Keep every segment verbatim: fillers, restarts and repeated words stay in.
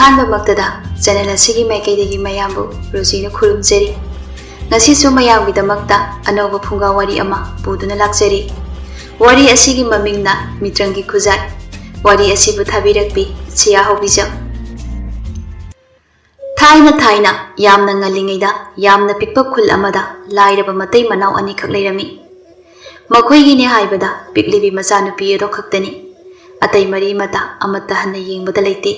ꯑꯍꯥꯟꯕꯃꯛꯇꯗ channel ꯑꯁꯤꯒꯤ ꯃꯥꯏꯀꯩꯗꯒꯤ ꯃꯌꯥꯝꯕꯨ ꯔꯣꯖꯤꯅ ꯈꯨꯔꯨꯝꯖꯔꯤ꯫ ꯉꯁꯤꯁꯨ ꯃꯌꯥꯝꯒꯤꯗꯃꯛꯇ ꯑꯅꯧꯕ ꯐꯨꯡꯒꯥ ꯋꯥꯔꯤ ꯑꯃ ꯄꯨꯗꯨꯅ ꯂꯥꯛꯆꯔꯤ꯫ ꯋꯥꯔꯤ ꯑꯁꯤꯒꯤ ꯃꯃꯤꯡꯅ ꯃꯤꯇ꯭ꯔꯪꯒꯤ ꯈꯨꯖꯥꯏ꯫ ꯋꯥꯔꯤ ꯑꯁꯤꯕꯨ ꯊꯥꯕꯤꯔꯛꯄꯤ ꯁꯤꯌꯥ ꯍꯧꯕꯤꯖꯝ꯫ ꯊꯥꯏꯅ ꯊꯥꯏꯅ ꯌꯥꯝꯅ ꯉꯜꯂꯤꯉꯩꯗ ꯌꯥꯝꯅ ꯄꯤꯛꯄ ꯈꯨꯜ ꯑꯃꯗ ꯂꯥꯏꯔꯕ ꯃꯇꯩ ꯃꯅꯥꯎ ꯑꯅꯤꯈꯛ ꯂꯩꯔꯝꯃꯤ꯫ ꯃꯈꯣꯏꯒꯤꯅꯦ ꯍꯥꯏꯕꯗ ꯄꯤꯛꯂꯤꯕꯤ ꯃꯆꯥꯅꯨꯄꯤ ꯑꯗꯣ ꯈꯛꯇꯅꯤ꯫ ꯑꯇꯩ ꯃꯔꯤ ꯃꯇꯥ ꯑꯃꯠꯇ ꯍꯟꯅ ꯌꯦꯡꯕꯗ ꯂꯩꯇꯦ꯫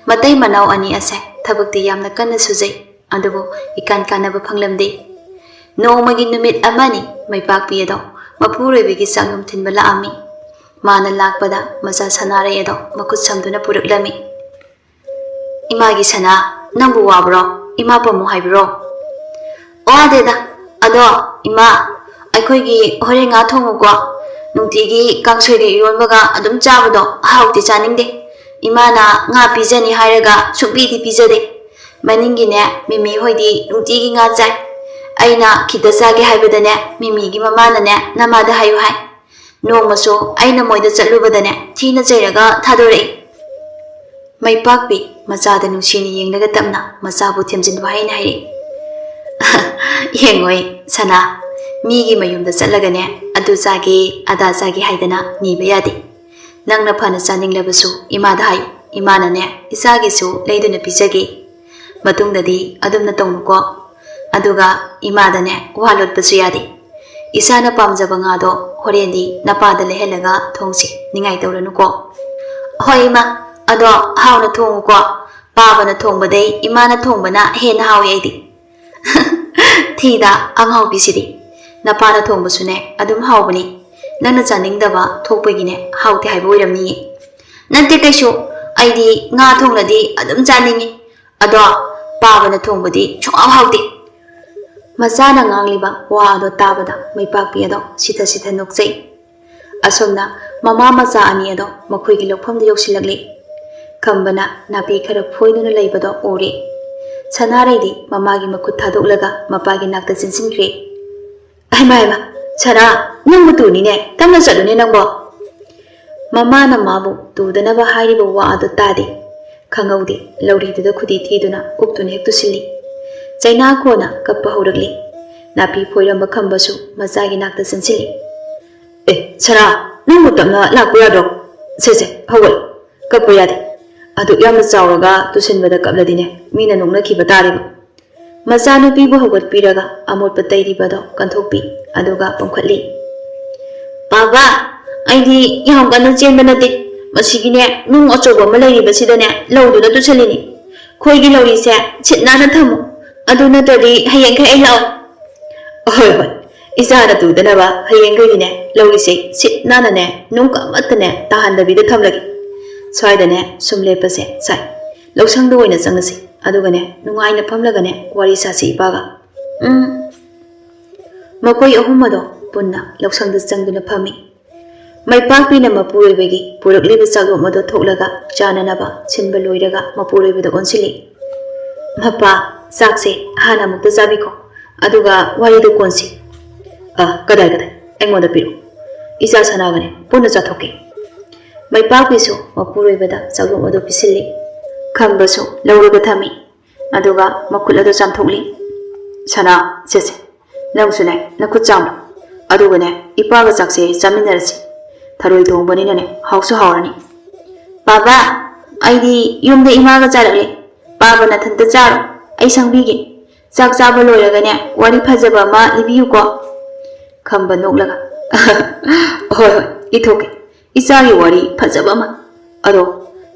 ꯃꯇꯩ ꯃꯅꯥꯎ ꯑꯅꯤ ꯑꯁꯦ ꯊꯕꯛꯇꯤ ꯌꯥꯝꯅ ꯀꯟꯅ ꯁꯨꯖꯩ, ꯑꯗꯨꯕꯨ ꯏꯀꯥꯟ ꯀꯥꯟꯅꯕ ꯐꯪꯂꯝꯗꯦ꯫ ꯅꯣꯡꯃꯒꯤ ꯅꯨꯃꯤꯠ ꯑꯃꯅꯤ ꯃꯩꯄꯥꯛꯄꯤ ꯑꯗꯣ ꯃꯄꯨꯔꯣꯏꯕꯒꯤ ꯆꯥꯛꯂꯨꯝ ꯊꯤꯟꯕ ꯂꯥꯛꯑꯝꯃꯤ꯫ ꯃꯥꯅ ꯂꯥꯛꯄꯗ ꯃꯆꯥ ꯁꯅꯥꯔꯩ ꯑꯗꯣ ꯃꯈꯨꯠ ꯁꯝꯗꯨꯅ ꯄꯨꯔꯛꯂꯝꯃꯤ꯫ "ꯏꯃꯥꯒꯤ ꯁꯅꯥ, ꯅꯪꯕꯨ ꯋꯥꯕ꯭ꯔꯣ? ꯏꯃꯥ ꯄꯝꯃꯨ ꯍꯥꯏꯕ꯭ꯔꯣ?" "ꯋꯥꯗꯦꯗ, ꯑꯗꯣ ꯏꯃꯥ, ꯑꯩꯈꯣꯏꯒꯤ ꯍꯣꯔꯦꯟ ꯉꯥ ꯊꯣꯡꯉꯨꯀꯣ꯫ ꯅꯨꯡꯇꯤꯒꯤ ꯀꯥꯡꯁꯣꯏꯒ ꯏꯔꯣꯟꯕꯒ ꯑꯗꯨꯝ ꯆꯥꯕꯗꯣ ꯍꯥꯎꯇꯦ, ꯆꯥꯅꯤꯡꯗꯦ꯫ ꯏꯃꯥꯅ ꯉꯥ ꯄꯤꯖꯅꯤ ꯍꯥꯏꯔꯒ ꯁꯨꯡꯄꯤꯗꯤ ꯄꯤꯖꯗꯦ꯫ ꯃꯅꯤꯡꯒꯤꯅꯦ, ꯃꯤꯃꯤ ꯍꯣꯏꯗꯤ ꯅꯨꯡꯇꯤꯒꯤ ꯉꯥ ꯆꯥꯏ꯫ ꯑꯩꯅ ꯈꯤꯇ ꯆꯥꯒꯦ ꯍꯥꯏꯕꯗꯅꯦ, ꯃꯤꯃꯤꯒꯤ ꯃꯃꯥꯅꯅꯦ ꯅꯃꯥꯗ ꯍꯥꯏꯌꯨ ꯍꯥꯏ꯫ ꯅꯣꯡꯃꯁꯨ ꯑꯩꯅ ꯃꯣꯏꯗ ꯆꯠꯂꯨꯕꯗꯅꯦ, ꯊꯤꯅ ꯆꯩꯔꯒ ꯊꯥꯗꯣꯔꯛꯏ꯫" ꯃꯩꯄꯥꯛꯄꯤ ꯃꯆꯥꯗ ꯅꯨꯡꯁꯤꯅ ꯌꯦꯡꯂꯒ ꯇꯞꯅ ꯃꯆꯥꯕꯨ ꯊꯦꯝꯖꯤꯟ ꯋꯥꯍꯩꯅ ꯍꯥꯏꯔꯛꯏ꯫ "ꯌꯦꯡꯉꯣꯏ ꯁꯅꯥ, ꯃꯤꯒꯤ ꯃꯌꯨꯝꯗ ꯆꯠꯂꯒꯅꯦ, ꯑꯗꯨ ꯆꯥꯒꯦ, ꯑꯗꯥ ꯆꯥꯒꯦ ꯍꯥꯏꯗꯅ ꯅꯤꯕ ꯌꯥꯗꯦ꯫ ꯅꯪꯅ ꯐꯅ ꯆꯥꯅꯤꯡꯂꯕꯁꯨ ꯏꯃꯥꯗ ꯍꯥꯏꯌꯨ, ꯏꯃꯥꯅꯅꯦ ꯏꯆꯥꯒꯤꯁꯨ ꯂꯩꯗꯨꯅ ꯄꯤꯖꯒꯦ꯫ ꯃꯇꯨꯡꯗꯗꯤ ꯑꯗꯨꯝꯅ ꯇꯧꯅꯨꯀꯣ꯫ ꯑꯗꯨꯒ ꯏꯃꯥꯗꯅꯦ ꯋꯥ ꯂꯣꯠꯄꯁꯨ ꯌꯥꯗꯦ꯫ ꯏꯆꯥꯅ ꯄꯥꯝꯖꯕ ꯉꯥꯗꯣ ꯍꯣꯔꯦꯟꯗꯤ ꯅꯄꯥꯗ ꯂꯩꯍꯜꯂꯒ ꯊꯣꯡꯁꯤ, ꯅꯤꯡꯉꯥꯏ ꯇꯧꯔꯅꯨꯀꯣ꯫" "ꯍꯣꯏ ꯏꯃꯥ, ꯑꯗꯣ ꯍꯥꯎꯅ ꯊꯣꯡꯉꯨꯀꯣ꯫ ꯄꯥꯕꯅ ꯊꯣꯡꯕꯗꯩ ꯏꯃꯥꯅ ꯊꯣꯡꯕꯅ ꯍꯦꯟꯅ ꯍꯥꯎꯏ ꯑꯩꯗꯤ꯫" "ꯊꯤꯗ ꯑꯉꯥꯎꯕꯤꯁꯤꯗꯤ꯫ ꯅꯄꯥꯅ ꯊꯣꯡꯕꯁꯨꯅꯦ ꯑꯗꯨꯝ ꯍꯥꯎꯕꯅꯤ꯫ ꯅꯪꯅ ꯆꯥꯅꯤꯡꯗꯕ ꯊꯣꯛꯄꯒꯤꯅꯦ ꯍꯥꯎꯇꯦ ꯍꯥꯏꯕ ꯑꯣꯏꯔꯝꯅꯤꯌꯦ꯫" "ꯅꯠꯇꯦ ꯀꯩꯁꯨ, ꯑꯩꯗꯤ ꯉꯥ ꯊꯣꯡꯂꯗꯤ ꯑꯗꯨꯝ ꯆꯥꯅꯤꯡꯉꯤ꯫ ꯑꯗꯣ ꯄꯥꯕꯅ ꯊꯣꯡꯕꯗꯤ ꯁꯨꯡꯍꯥꯎ ꯍꯥꯎꯇꯦ꯫" ꯃꯆꯥꯅ ꯉꯥꯡꯂꯤꯕ ꯋꯥ ꯑꯗꯣ ꯇꯥꯕꯗ ꯃꯩꯄꯥꯛꯄꯤ ꯑꯗꯣ ꯁꯤꯊ ꯁꯤꯊ ꯅꯣꯛꯆꯩ꯫ ꯑꯁꯣꯝꯅ ꯃꯃꯥ ꯃꯆꯥ ꯑꯅꯤ ꯑꯗꯣ ꯃꯈꯣꯏꯒꯤ ꯂꯧꯐꯝꯗ ꯌꯧꯁꯤꯜꯂꯛꯂꯤ꯫ ꯈꯝꯕꯅ ꯅꯥꯄꯤ ꯈꯔ ꯐꯣꯏꯗꯨꯅ ꯂꯩꯕꯗꯣ ꯎꯔꯦ꯫ ꯁꯅꯥꯔꯩꯗꯤ ꯃꯃꯥꯒꯤ ꯃꯈꯨꯠ ꯊꯥꯗꯣꯛꯂꯒ ꯃꯄꯥꯒꯤ ꯅꯥꯛꯇ ꯆꯦꯟꯁꯤꯟꯈ꯭ꯔꯦ꯫ "ꯍꯩꯃꯥ ꯍꯩꯃꯥ, ꯁꯅꯥ, ꯅꯪꯕꯨ ꯇꯨꯅꯤꯅꯦ, ꯇꯞꯅ ꯆꯠꯂꯨꯅꯦ ꯅꯪꯕꯣ꯫" ꯃꯃꯥꯅ ꯃꯥꯕꯨ ꯇꯨꯗꯅꯕ ꯍꯥꯏꯔꯤꯕ ꯋꯥ ꯑꯗꯨ ꯇꯥꯗꯦ꯫ ꯈꯪꯍꯧꯗꯦ, ꯂꯧꯔꯤꯗꯨꯗ ꯈꯨꯗꯤ ꯊꯤꯗꯨꯅ ꯀꯨꯞꯇꯨꯅ ꯍꯦꯛ ꯇꯨꯁꯤꯜꯂꯤ꯫ ꯆꯩꯅꯥ ꯀꯣꯟꯅ ꯀꯞꯄ ꯍꯧꯔꯛꯂꯤ꯫ ꯅꯥꯄꯤ ꯐꯣꯏꯔꯝꯕ ꯈꯝꯕꯁꯨ ꯃꯆꯥꯒꯤ ꯅꯥꯛꯇ ꯆꯪꯁꯤꯜꯂꯤ꯫ "ꯑꯦ, ꯁꯅꯥ, ꯅꯪꯕꯨ ꯇꯞꯅ ꯂꯥꯛꯄ ꯌꯥꯗ꯭ꯔꯣ? ꯁꯦ, ꯁꯦ, ꯍꯧꯒꯠꯂꯣ꯫ ꯀꯞꯄ ꯌꯥꯗꯦ꯫ ꯑꯗꯨꯛ ꯌꯥꯝꯅ ꯆꯥꯎꯔꯒ ꯇꯨꯁꯤꯟꯕꯗ ꯀꯞꯂꯗꯤꯅꯦ, ꯃꯤꯅ ꯅꯣꯛꯅꯈꯤꯕ ꯇꯥꯔꯤꯕ꯫" ꯃꯆꯥꯅꯨꯄꯤꯕꯨ ꯍꯧꯒꯠꯄꯤꯔꯒ ꯑꯃꯣꯠꯄ ꯇꯩꯔꯤꯕꯗꯣ ꯀꯟꯊꯣꯛꯄꯤ, ꯑꯗꯨꯒ ꯄꯨꯝꯈꯠꯂꯤ꯫ "ꯕꯥꯕꯥ, ꯑꯩꯗꯤ ꯌꯥꯝ ꯀꯟꯅ ꯆꯦꯟꯕ ꯅꯠꯇꯦ꯫ ꯃꯁꯤꯒꯤꯅꯦ, ꯅꯨꯡ ꯑꯆꯧꯕ ꯑꯃ ꯂꯩꯔꯤꯕꯁꯤꯗꯅꯦ, ꯂꯧꯗꯨꯅ ꯇꯨꯁꯜꯂꯤꯅꯤ꯫ ꯈꯣꯏꯒꯤ ꯂꯧꯔꯤꯁꯦ ꯁꯤꯠ ꯅꯥꯟꯅ ꯊꯝꯃꯨ꯫ ꯑꯗꯨ ꯅꯠꯇ꯭ꯔꯗꯤ ꯍꯌꯦꯡꯈꯩ ꯑꯩ ꯂꯥꯛꯑꯣ꯫" "ꯍꯣꯏ, ꯍꯣꯏ, ꯏꯆꯥꯅ ꯇꯨꯗꯅꯕ ꯍꯌꯦꯡꯈꯩꯗꯤꯅꯦ, ꯂꯧꯔꯤꯁꯦ ꯁꯤꯠ ꯅꯥꯟꯅꯅꯦ, ꯅꯨꯡ ꯑꯃꯠꯇꯅꯦ ꯇꯥꯍꯟꯗꯕꯤꯗ ꯊꯝꯂꯒꯦ꯫ ꯁ꯭ꯋꯥꯏꯗꯅꯦ ꯁꯨꯝ ꯂꯦꯞꯄꯁꯦ ꯁꯥꯏ꯫ ꯂꯧꯁꯪꯗ ꯑꯣꯏꯅ ꯆꯪꯉꯁꯤ꯫ ꯑꯗꯨꯒꯅꯦ, ꯅꯨꯡꯉꯥꯏꯅ ꯐꯝꯂꯒꯅꯦ, ꯋꯥꯔꯤ ꯁꯥꯁꯤ ꯏꯄꯥꯒ꯫" ꯎꯝ꯫ ꯃꯈꯣꯏ ꯑꯍꯨꯝ ꯑꯗꯣ ꯄꯨꯟꯅ ꯂꯧꯁꯪꯗ ꯆꯪꯗꯨꯅ ꯐꯝꯃꯤ꯫ ꯃꯩꯄꯥꯛꯄꯤꯅ ꯃꯄꯨꯔꯣꯏꯕꯒꯤ ꯄꯨꯔꯛꯂꯤꯕ ꯆꯥꯛꯂꯣꯝ ꯑꯗꯨ ꯊꯣꯛꯂꯒ ꯆꯥꯅꯅꯕ ꯁꯤꯟꯕ ꯂꯣꯏꯔꯒ ꯃꯄꯨꯔꯣꯏꯕꯗ ꯑꯣꯟꯁꯤꯜꯂꯤ꯫ "ꯃꯄꯥ, ꯆꯥꯛꯁꯦ ꯍꯥꯟꯅ ꯑꯃꯨꯛꯇ ꯆꯥꯕꯤꯈꯣ, ꯑꯗꯨꯒ ꯋꯥꯔꯤꯗꯨ ꯀꯣꯟꯁꯤ꯫" "ꯑ, ꯀꯗꯥꯏ, ꯀꯗꯥꯏ? ꯑꯩꯉꯣꯟꯗ ꯄꯤꯔꯛꯎ꯫" "ꯏꯆꯥ ꯁꯅꯥꯒꯅꯦ ꯄꯨꯟꯅ ꯆꯥꯊꯣꯛꯀꯦ꯫" ꯃꯩꯄꯥꯛꯄꯤꯁꯨ ꯃꯄꯨꯔꯣꯏꯕꯗ ꯆꯥꯛꯂꯣꯝ ꯑꯗꯨ ꯄꯤꯁꯤꯜꯂꯤ꯫ ꯈꯝꯕꯁꯨ ꯂꯧꯔꯒ ꯊꯝꯃꯤ꯫ ꯑꯗꯨꯒ ꯃꯈꯨꯠ ꯑꯗꯨ ꯆꯥꯝꯊꯣꯛꯂꯤ꯫ "ꯁꯅꯥ, ꯁꯦ, ꯁꯦ, ꯅꯪꯁꯨꯅꯦ, ꯅꯈꯨꯠ ꯆꯥꯝꯃꯨ꯫ ꯑꯗꯨꯒꯅꯦ, ꯏꯄꯥꯒ ꯆꯥꯛꯁꯦ ꯆꯥꯃꯤꯟꯅꯔꯁꯤ꯫ ꯊꯔꯣꯏ ꯊꯣꯡꯕꯅꯤꯅꯅꯦ, ꯍꯥꯎꯁꯨ ꯍꯥꯎꯔꯅꯤ꯫" "ꯕꯥꯕꯥ, ꯑꯩꯗꯤ ꯌꯨꯝꯗ ꯏꯃꯥꯒ ꯆꯥꯔꯛꯂꯦ꯫ ꯄꯥꯕ ꯅꯊꯟꯇ ꯆꯥꯔꯣ, ꯑꯩ ꯁꯪꯕꯤꯒꯦ꯫ ꯆꯥꯛ ꯆꯥꯕ ꯂꯣꯏꯔꯒꯅꯦ, ꯋꯥꯔꯤ ꯐꯖꯕ ꯑꯃ ꯂꯤꯕꯤꯌꯨꯀꯣ꯫" ꯈꯝꯕ ꯅꯣꯛꯂꯒ, "ꯍꯣꯏ, ꯍꯣꯏ, ꯏꯊꯣꯛꯀꯦ꯫ ꯏꯆꯥꯒꯤ ꯋꯥꯔꯤ ꯐꯖꯕ ꯑꯃ꯫ ꯑꯗꯣ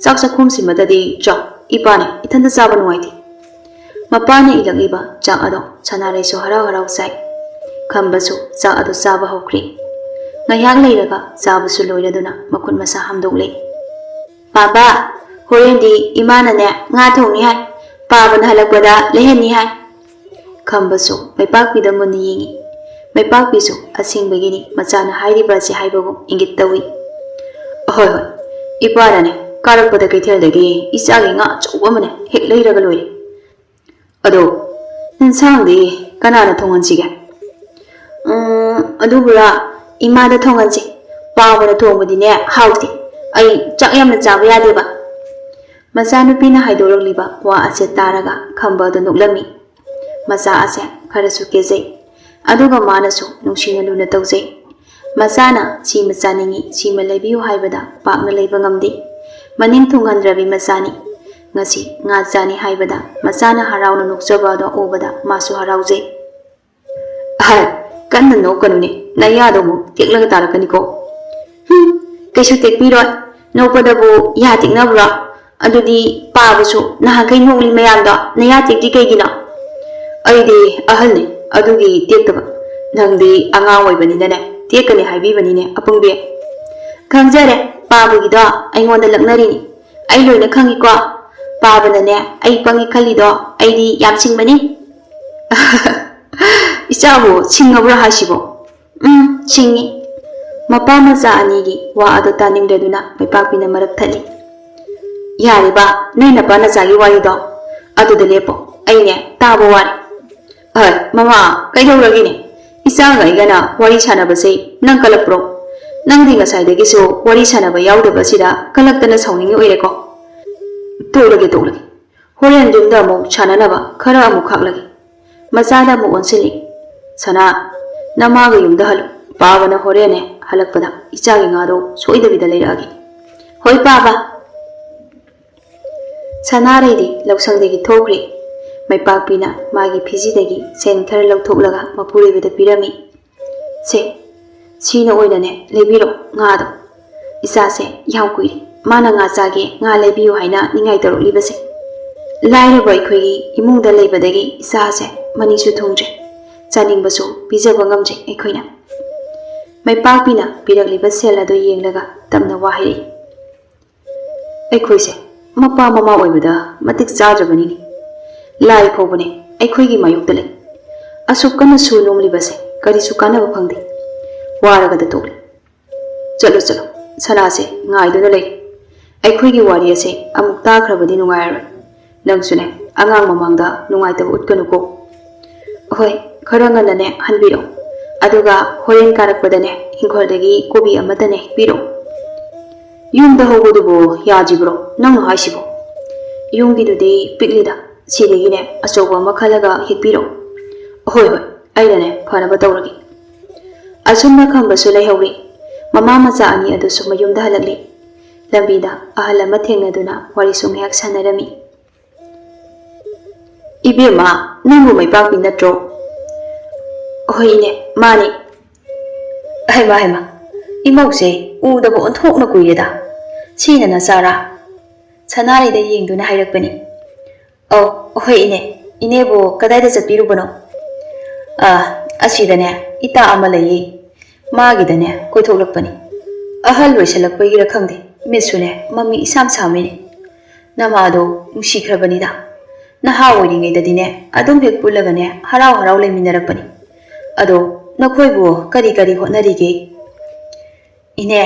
ꯆꯥꯛ ꯆꯥꯛꯈꯨꯝꯁꯤꯃꯗꯗꯤ ꯆꯥꯎ, ꯏꯄꯥꯅꯦ ꯏꯊꯟꯇ ꯆꯥꯕ ꯅꯨꯡꯉꯥꯏꯇꯦ꯫" ꯃꯄꯥꯅ ꯏꯜꯂꯛꯂꯤꯕ ꯆꯥꯛ ꯑꯗꯣ ꯁꯅꯥꯔꯩꯁꯨ ꯍꯔꯥꯎ ꯍꯔꯥꯎ ꯆꯥꯏ꯫ ꯈꯝꯕꯁꯨ ꯆꯥꯛ ꯑꯗꯨ ꯆꯥꯕ ꯍꯧꯈ꯭ꯔꯦ꯫ ꯉꯥꯏꯍꯥꯛ ꯂꯩꯔꯒ ꯆꯥꯕꯁꯨ ꯂꯣꯏꯔꯗꯨꯅ ꯃꯈꯨꯠ ꯃꯁꯥ ꯍꯥꯝꯗꯣꯛꯂꯦ꯫ "ꯕꯥꯕꯥ, ꯍꯣꯔꯦꯟꯗꯤ ꯏꯃꯥꯅꯅꯦ ꯉꯥ ꯊꯣꯡꯅꯤ ꯍꯥꯏ, ꯄꯥꯕꯅ ꯍꯜꯂꯛꯄꯗ ꯂꯩꯍꯟꯅꯤ ꯍꯥꯏ꯫" ꯈꯝꯕꯁꯨ ꯃꯩꯄꯥꯛꯄꯤꯗ ꯃꯨꯟꯅ ꯌꯦꯡꯉꯤ꯫ ꯃꯩꯄꯥꯛꯄꯤꯁꯨ ꯑꯁꯦꯡꯕꯒꯤꯅꯤ ꯃꯆꯥꯅ ꯍꯥꯏꯔꯤꯕ ꯑꯁꯤ ꯍꯥꯏꯕꯒꯨꯝ ꯏꯪꯒꯤꯠ ꯇꯧꯏ꯫ "ꯍꯣꯏ, ꯍꯣꯏ, ꯏꯄꯥꯅꯅꯦ ꯀꯥꯔꯛꯄꯗ ꯀꯩꯊꯦꯜꯗꯒꯤ ꯏꯆꯥꯒꯤ ꯉꯥ ꯑꯆꯧꯕ ꯑꯃꯅꯦ ꯍꯦꯛ ꯂꯩꯔꯒ ꯂꯣꯏꯔꯦ꯫ ꯑꯗꯣ ꯌꯦꯟꯁꯥꯡꯗꯤ ꯀꯅꯥꯅ ꯊꯣꯡꯍꯟꯁꯤꯒꯦ?" "ꯎꯝ, ꯑꯗꯨꯕꯨꯔꯥ, ꯏꯃꯥꯗ ꯊꯣꯡꯍꯟꯁꯤ꯫ ꯄꯥꯕꯅ ꯊꯣꯡꯕꯗꯤꯅꯦ ꯍꯥꯎꯇꯦ꯫ ꯑꯩ ꯆꯥꯛ ꯌꯥꯝꯅ ꯆꯥꯕ ꯌꯥꯗꯦꯕ꯫" ꯃꯆꯥꯅꯨꯄꯤꯅ ꯍꯥꯏꯗꯣꯔꯛꯂꯤꯕ ꯋꯥ ꯑꯁꯦ ꯇꯥꯔꯒ ꯈꯝꯕ ꯑꯗꯨ ꯅꯣꯛꯂꯝꯃꯤ꯫ ꯃꯆꯥ ꯑꯁꯦ ꯈꯔꯁꯨ ꯀꯦꯖꯩ, ꯑꯗꯨꯒ ꯃꯥꯅꯁꯨ ꯅꯨꯡꯁꯤꯅ ꯂꯨꯅ ꯇꯧꯖꯩ꯫ ꯃꯆꯥꯅ ꯁꯤꯃ ꯆꯥꯅꯤꯡꯏ, ꯁꯤꯃ ꯂꯩꯕꯤꯌꯨ ꯍꯥꯏꯕꯗ ꯄꯥꯛꯅ ꯂꯩꯕ ꯉꯝꯗꯦ꯫ ꯃꯅꯤꯡ ꯊꯨꯡꯍꯟꯗ꯭ꯔꯕꯤ ꯃꯆꯥꯅꯤ꯫ ꯉꯁꯤ ꯉꯥ ꯆꯥꯅꯤ ꯍꯥꯏꯕꯗ ꯃꯆꯥꯅ ꯍꯔꯥꯎꯅ ꯅꯣꯛꯆꯕ ꯑꯗꯣ ꯎꯕꯗ ꯃꯥꯁꯨ ꯍꯔꯥꯎꯖꯩ꯫ ꯑꯍꯜ, ꯀꯟꯅ ꯅꯣꯛꯀꯅꯨꯅꯦ, ꯅꯌꯥꯗꯣ ꯑꯃꯨꯛ ꯇꯦꯛꯂꯒ ꯇꯥꯔꯛꯀꯅꯤꯀꯣ꯫ ꯍꯨꯝ, ꯀꯩꯁꯨ ꯇꯦꯛꯄꯤꯔꯣꯏ꯫ ꯅꯣꯛꯄꯗꯕꯨ ꯌꯥ ꯇꯦꯛꯅꯕ꯭ꯔꯣ? ꯑꯗꯨꯗꯤ ꯄꯥꯕꯁꯨ ꯅꯍꯥꯟꯈꯩ ꯅꯣꯛꯂꯤ ꯃꯌꯥꯝꯗꯣ ꯅꯌꯥ ꯇꯦꯛꯇꯤ ꯀꯩꯒꯤꯅꯣ? ꯑꯩꯗꯤ ꯑꯍꯜꯅꯤ, ꯑꯗꯨꯒꯤ ꯇꯦꯛꯇꯕ꯫ ꯅꯪꯗꯤ ꯑꯉꯥꯡ ꯑꯣꯏꯕꯅꯤꯅꯅꯦ, ꯇꯦꯛꯀꯅꯤ ꯍꯥꯏꯕꯤꯕꯅꯤꯅꯦ ꯑꯄꯪꯕꯤ꯫ ꯈꯪꯖꯔꯦ, ꯄꯥꯕꯒꯤꯗꯣ ꯑꯩꯉꯣꯟꯗ ꯂꯛꯅꯔꯤꯅꯤ꯫ ꯑꯩ ꯂꯣꯏꯅ ꯈꯪꯉꯤꯀꯣ꯫ ꯄꯥꯕꯅꯅꯦ ꯑꯩ ꯄꯪꯉꯤ ꯈꯜꯂꯤꯗꯣ ꯑꯩꯗꯤ ꯌꯥꯝ ꯁꯤꯡꯕꯅꯤ꯫ ꯏꯆꯥꯕꯨ ꯁꯤꯡꯉꯕ꯭ꯔꯥ ꯍꯥꯏꯁꯤꯕꯣ? ꯎꯝ, ꯁꯤꯡꯉꯤ꯫ ꯃꯄꯥ ꯃꯆꯥ ꯑꯅꯤꯒꯤ ꯋꯥ ꯑꯗꯨ ꯇꯥꯅꯤꯡꯗꯗꯨꯅ ꯃꯩꯄꯥꯛꯄꯤꯅ ꯃꯔꯛ ꯊꯠꯂꯤ꯫ ꯌꯥꯔꯦꯕ, ꯅꯣꯏ ꯅꯄꯥ ꯅꯆꯥꯒꯤ ꯋꯥꯔꯤꯗꯣ꯫ ꯑꯗꯨꯗ ꯂꯦꯞꯄꯣ, ꯑꯩꯅꯦ ꯇꯥꯕ ꯋꯥꯔꯦ꯫ ꯑꯍꯣꯏ, ꯃꯃꯥ, ꯀꯩꯗꯧꯔꯒꯦꯅꯦ? ꯏꯆꯥꯒ ꯑꯩꯒꯅ ꯋꯥꯔꯤ ꯁꯥꯟꯅꯕꯁꯦ ꯅꯪ ꯀꯜꯂꯛꯄ꯭ꯔꯣ? ꯅꯪꯗꯤ ꯉꯁꯥꯏꯗꯒꯤꯁꯨ ꯋꯥꯔꯤ ꯁꯥꯟꯅꯕ ꯌꯥꯎꯗꯕꯁꯤꯗ ꯀꯜꯂꯛꯇꯅ ꯁꯥꯎꯅꯤꯡꯉꯤ ꯑꯣꯏꯔꯦꯀꯣ꯫ ꯇꯣꯛꯂꯒꯦ, ꯇꯣꯛꯂꯒꯦ꯫ ꯍꯣꯔꯦꯟ ꯌꯨꯝꯗ ꯑꯃꯨꯛ ꯁꯥꯟꯅꯅꯕ ꯈꯔ ꯑꯃꯨꯛ ꯈꯥꯛꯂꯒꯦ꯫ ꯃꯆꯥꯗ ꯑꯃꯨꯛ ꯑꯣꯟꯁꯤꯜꯂꯤ꯫ ꯁꯅꯥ, ꯅꯃꯥꯒ ꯌꯨꯝꯗ ꯍꯜꯂꯨ꯫ ꯄꯥꯕꯅ ꯍꯣꯔꯦꯟꯅꯦ ꯍꯜꯂꯛꯄꯗ ꯏꯆꯥꯒꯤ ꯉꯥꯗꯣ ꯁꯣꯏꯗꯕꯤꯗ ꯂꯩꯔꯛꯑꯒꯦ꯫ ꯍꯣꯏ ꯄꯥꯕ꯫ ꯁꯅꯥꯔꯩꯗꯤ ꯂꯧꯁꯪꯗꯒꯤ ꯊꯣꯛꯈ꯭ꯔꯦ꯫ ꯃꯩꯄꯥꯛꯄꯤꯅ ꯃꯥꯒꯤ ꯐꯤꯖꯤꯗꯒꯤ ꯁꯦꯟ ꯈꯔ ꯂꯧꯊꯣꯛꯂꯒ ꯃꯄꯨꯔꯣꯏꯕꯗ ꯄꯤꯔꯝꯃꯤ꯫ ꯁꯦ, ꯁꯤꯅ ꯑꯣꯏꯅꯅꯦ ꯂꯩꯕꯤꯔꯣ ꯉꯥꯗꯣ꯫ ꯏꯆꯥꯁꯦ ꯌꯥꯝ ꯀꯨꯏꯔꯦ ꯃꯥꯅ ꯉꯥ ꯆꯥꯒꯦ, ꯉꯥ ꯂꯩꯕꯤꯌꯨ ꯍꯥꯏꯅ ꯅꯤꯡꯉꯥꯏ ꯇꯧꯔꯛꯂꯤꯕꯁꯦ꯫ ꯂꯥꯏꯔꯕ ꯑꯩꯈꯣꯏꯒꯤ ꯏꯃꯨꯡꯗ ꯂꯩꯕꯗꯒꯤ ꯏꯆꯥꯁꯦ ꯃꯅꯤꯁꯨ ꯊꯨꯡꯗ꯭ꯔꯦ, ꯆꯥꯅꯤꯡꯕꯁꯨ ꯄꯤꯖꯕ ꯉꯝꯗ꯭ꯔꯦ ꯑꯩꯈꯣꯏꯅ꯫ ꯃꯩꯄꯥꯛꯄꯤꯅ ꯄꯤꯔꯛꯂꯤꯕ ꯁꯦꯜ ꯑꯗꯨ ꯌꯦꯡꯂꯒ ꯇꯞꯅ ꯋꯥ ꯍꯥꯏꯔꯛꯏ꯫ ꯑꯩꯈꯣꯏꯁꯦ ꯃꯄꯥ ꯃꯃꯥ ꯑꯣꯏꯕꯗ ꯃꯇꯤꯛ ꯆꯥꯗ꯭ꯔꯕꯅꯤꯅꯦ꯫ ꯂꯥꯏ ꯐꯥꯎꯕꯅꯦ ꯑꯩꯈꯣꯏꯒꯤ ꯃꯥꯌꯣꯛꯇ ꯂꯩ꯫ ꯑꯁꯨꯛ ꯀꯟꯅ ꯁꯨ ꯅꯣꯝꯂꯤꯕꯁꯦ ꯀꯔꯤꯁꯨ ꯀꯥꯟꯅꯕ ꯐꯪꯗꯦ꯫ ꯋꯥꯔꯒꯗ ꯇꯣꯛꯂꯤ꯫ ꯆꯠꯂꯣ, ꯆꯠꯂꯣ, ꯁꯅꯥꯁꯦ ꯉꯥꯏꯗꯨꯅ ꯂꯩꯔꯦ꯫ ꯑꯩꯈꯣꯏꯒꯤ ꯋꯥꯔꯤ ꯑꯁꯦ ꯑꯃꯨꯛ ꯇꯥꯈ꯭ꯔꯕꯗꯤ ꯅꯨꯡꯉꯥꯏꯔꯔꯣꯏ꯫ ꯅꯪꯁꯨꯅꯦ ꯑꯉꯥꯡ ꯃꯃꯥꯡꯗ ꯅꯨꯡꯉꯥꯏꯇꯕ ꯎꯠꯀꯅꯨꯀꯣ꯫ ꯍꯣꯏ, ꯈꯔ ꯉꯟꯅꯅꯦ ꯍꯟꯕꯤꯔꯛꯑꯣ꯫ ꯑꯗꯨꯒ ꯍꯣꯔꯦꯟ ꯀꯥꯔꯛꯄꯗꯅꯦ ꯏꯪꯈꯣꯜꯗꯒꯤ ꯀꯣꯕꯤ ꯑꯃꯠꯇꯅꯦ ꯍꯦꯛꯄꯤꯔꯛꯑꯣ꯫ ꯌꯨꯝꯗ ꯍꯧꯕꯗꯨꯕꯨ ꯌꯥꯗ꯭ꯔꯤꯕ꯭ꯔꯣ ꯅꯪꯅ ꯍꯥꯏꯁꯤꯕꯣ? "ꯌꯨꯝꯒꯤꯗꯨꯗꯤ ꯄꯤꯛꯂꯤꯗ, ꯁꯤꯗꯒꯤꯅꯦ ꯑꯆꯧꯕ ꯑꯃ ꯈꯜꯂꯒ ꯍꯦꯛꯄꯤꯔꯛꯑꯣ꯫ ꯍꯣꯏ, ꯍꯣꯏ, ꯑꯩꯅꯅꯦ ꯐꯅꯕ ꯇꯧꯔꯒꯦ"꯫ ꯑꯁꯨꯝꯅ ꯈꯝꯕꯁꯨ ꯂꯩꯍꯧꯔꯤ꯫ ꯃꯃꯥ ꯃꯆꯥ ꯑꯅꯤ ꯑꯗꯨꯁꯨ ꯃꯌꯨꯝꯗ ꯍꯜꯂꯛꯂꯤ꯫ ꯂꯝꯕꯤꯗ ꯑꯍꯜ ꯑꯃ ꯊꯦꯡꯅꯗꯨꯅ ꯋꯥꯔꯤꯁꯨ ꯉꯥꯏꯍꯥꯛ ꯁꯥꯟꯅꯔꯝꯃꯤ꯫ "ꯏꯕꯦꯝꯃ, ꯅꯪꯕꯨ ꯃꯩꯄꯥꯛꯄꯤ ꯅꯠꯇ꯭ꯔꯣ?" "ꯍꯣꯏ ꯏꯅꯦ, ꯃꯥꯅꯤ"꯫ "ꯍꯩꯃ, ꯍꯩꯃ, ꯏꯃꯧꯁꯦ ꯎꯗꯕ ꯑꯣꯟꯊꯣꯛꯅ ꯀꯨꯏꯔꯦꯗ꯫ ꯁꯤꯅ ꯅꯆꯥꯔꯥ?" ꯁꯅꯥꯔꯩꯗ ꯌꯦꯡꯗꯨꯅ ꯍꯥꯏꯔꯛꯄꯅꯤ꯫ "ꯑꯧ, ꯍꯣꯏ ꯏꯅꯦ꯫ ꯏꯅꯦꯕꯨ ꯀꯗꯥꯏꯗ ꯆꯠꯄꯤꯔꯨꯕꯅꯣ?" "ꯑ, ꯑꯁꯤꯗꯅꯦ ꯏꯇꯥ ꯑꯃ ꯂꯩꯌꯦ, ꯃꯥꯒꯤꯗꯅꯦ ꯀꯣꯏꯊꯣꯛꯂꯛꯄꯅꯤ꯫ ꯑꯍꯜ ꯑꯣꯏꯁꯜꯂꯛꯄꯒꯤꯔ ꯈꯪꯗꯦ, ꯃꯤꯠꯁꯨꯅꯦ ꯃꯃꯤ ꯏꯁꯥꯝ ꯁꯥꯝꯃꯤꯅꯦ꯫ ꯅꯃꯥꯗꯣ ꯅꯨꯡꯁꯤꯈ꯭ꯔꯕꯅꯤꯗ꯫ ꯅꯍꯥ ꯑꯣꯏꯔꯤꯉꯩꯗꯗꯤꯅꯦ ꯑꯗꯨꯝ ꯍꯦꯛ ꯄꯨꯜꯂꯒꯅꯦ ꯍꯔꯥꯎ ꯍꯔꯥꯎ ꯂꯩꯃꯤꯟꯅꯔꯛꯄꯅꯤ꯫ ꯑꯗꯣ ꯅꯈꯣꯏꯕꯨ ꯀꯔꯤ ꯀꯔꯤ ꯍꯣꯠꯅꯔꯤꯒꯦ?" "ꯏꯅꯦ,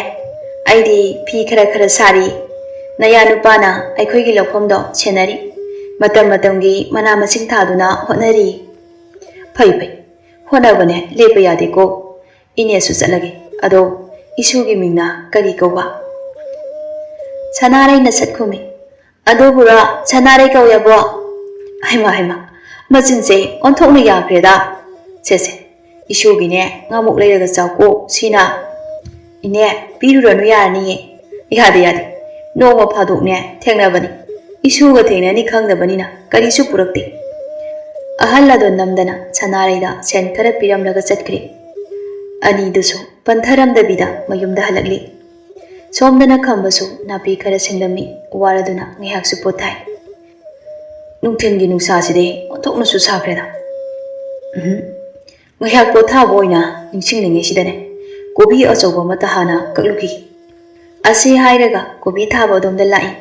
ꯑꯩꯗꯤ ꯐꯤ ꯈꯔ ꯈꯔ ꯁꯥꯔꯤ꯫ ꯅꯌꯥ ꯅꯨꯄꯥꯅ ꯑꯩꯈꯣꯏꯒꯤ ꯂꯧꯐꯝꯗꯣ ꯁꯦꯟꯅꯔꯤ꯫ ꯃꯇꯝ ꯃꯇꯝꯒꯤ ꯃꯅꯥ ꯃꯁꯤꯡ ꯊꯥꯗꯨꯅ ꯍꯣꯠꯅꯔꯤ"꯫ "ꯐꯩ, ꯐꯩ꯫ ꯍꯣꯠꯅꯕꯅꯦ ꯂꯦꯞꯄ ꯌꯥꯗꯦꯀꯣ꯫ ꯏꯅꯦꯁꯨ ꯆꯠꯂꯒꯦ꯫ ꯑꯗꯣ ꯏꯁꯨꯒꯤ ꯃꯤꯡꯅ ꯀꯔꯤ ꯀꯧꯕ?" ꯁꯅꯥꯔꯩꯅ ꯁꯠ ꯈꯨꯝꯃꯤ꯫ "ꯑꯗꯨꯕꯨꯔꯣ, ꯁꯅꯥꯔꯩ ꯀꯧꯋꯦꯕꯣ"꯫ ꯍꯩꯃꯥ, ꯍꯩꯃꯥ, ꯃꯆꯤꯟꯁꯦ ꯑꯣꯟꯊꯣꯛꯅ ꯌꯥꯈ꯭ꯔꯦꯗ꯫ "ꯁꯦ, ꯁꯦ, ꯏꯁꯨꯒꯤꯅꯦ ꯉꯥꯃꯨꯛ ꯂꯩꯔꯒ ꯆꯥꯎꯀꯣ, ꯁꯤꯅ"꯫ "ꯏꯅꯦ, ꯄꯤꯔꯨꯔꯅꯨ, ꯌꯥꯔꯅꯤꯌꯦ"꯫ "ꯌꯥꯗꯦ, ꯌꯥꯗꯦ, ꯅꯣꯡꯃ ꯐꯥꯗꯣꯛꯅꯦ ꯊꯦꯡꯅꯕꯅꯤ, ꯏꯁꯨꯒ ꯊꯦꯡꯅꯅꯤ ꯈꯪꯗꯕꯅꯤꯅ ꯀꯔꯤꯁꯨ ꯄꯨꯔꯛꯇꯦ"꯫ ꯑꯍꯜ ꯑꯗꯣ ꯅꯝꯗꯅ ꯁꯅꯥꯔꯩꯗ ꯁꯦꯟ ꯈꯔ ꯄꯤꯔꯝꯂꯒ ꯆꯠꯈ꯭ꯔꯦ꯫ ꯑꯅꯤꯗꯨꯁꯨ ꯄꯟꯊꯔꯝꯗꯕꯤꯗ ꯃꯌꯨꯝꯗ ꯍꯜꯂꯛꯂꯤ꯫ ꯁꯣꯝꯗꯅ ꯈꯝꯕꯁꯨ ꯅꯥꯄꯤ ꯈꯔ ꯁꯦꯡꯂꯝꯃꯤ, ꯋꯥꯔꯗꯨꯅ ꯉꯥꯏꯍꯥꯛꯁꯨ ꯄꯣꯊꯥꯏ꯫ "ꯅꯨꯡꯊꯤꯜꯒꯤ ꯅꯨꯡꯁꯥꯁꯤꯗꯤ ꯑꯣꯟꯊꯣꯛꯅꯁꯨ ꯁꯥꯈ꯭ꯔꯦꯗ"꯫ ꯎꯝꯍꯨꯝ꯫ ꯉꯥꯏꯍꯥꯛ ꯄꯣꯊꯥꯕ ꯑꯣꯏꯅ ꯅꯤꯡꯁꯤꯡꯂꯤꯉꯩꯁꯤꯗꯅꯦ ꯀꯣꯕꯤ ꯑꯆꯧꯕ ꯑꯃꯠꯇ ꯍꯥꯟꯅ ꯀꯛꯂꯨꯈꯤ꯫ ꯑꯁꯤ ꯍꯥꯏꯔꯒ ꯀꯣꯕꯤ ꯊꯥꯕ ꯑꯗꯣꯝꯗ ꯂꯥꯛꯏ꯫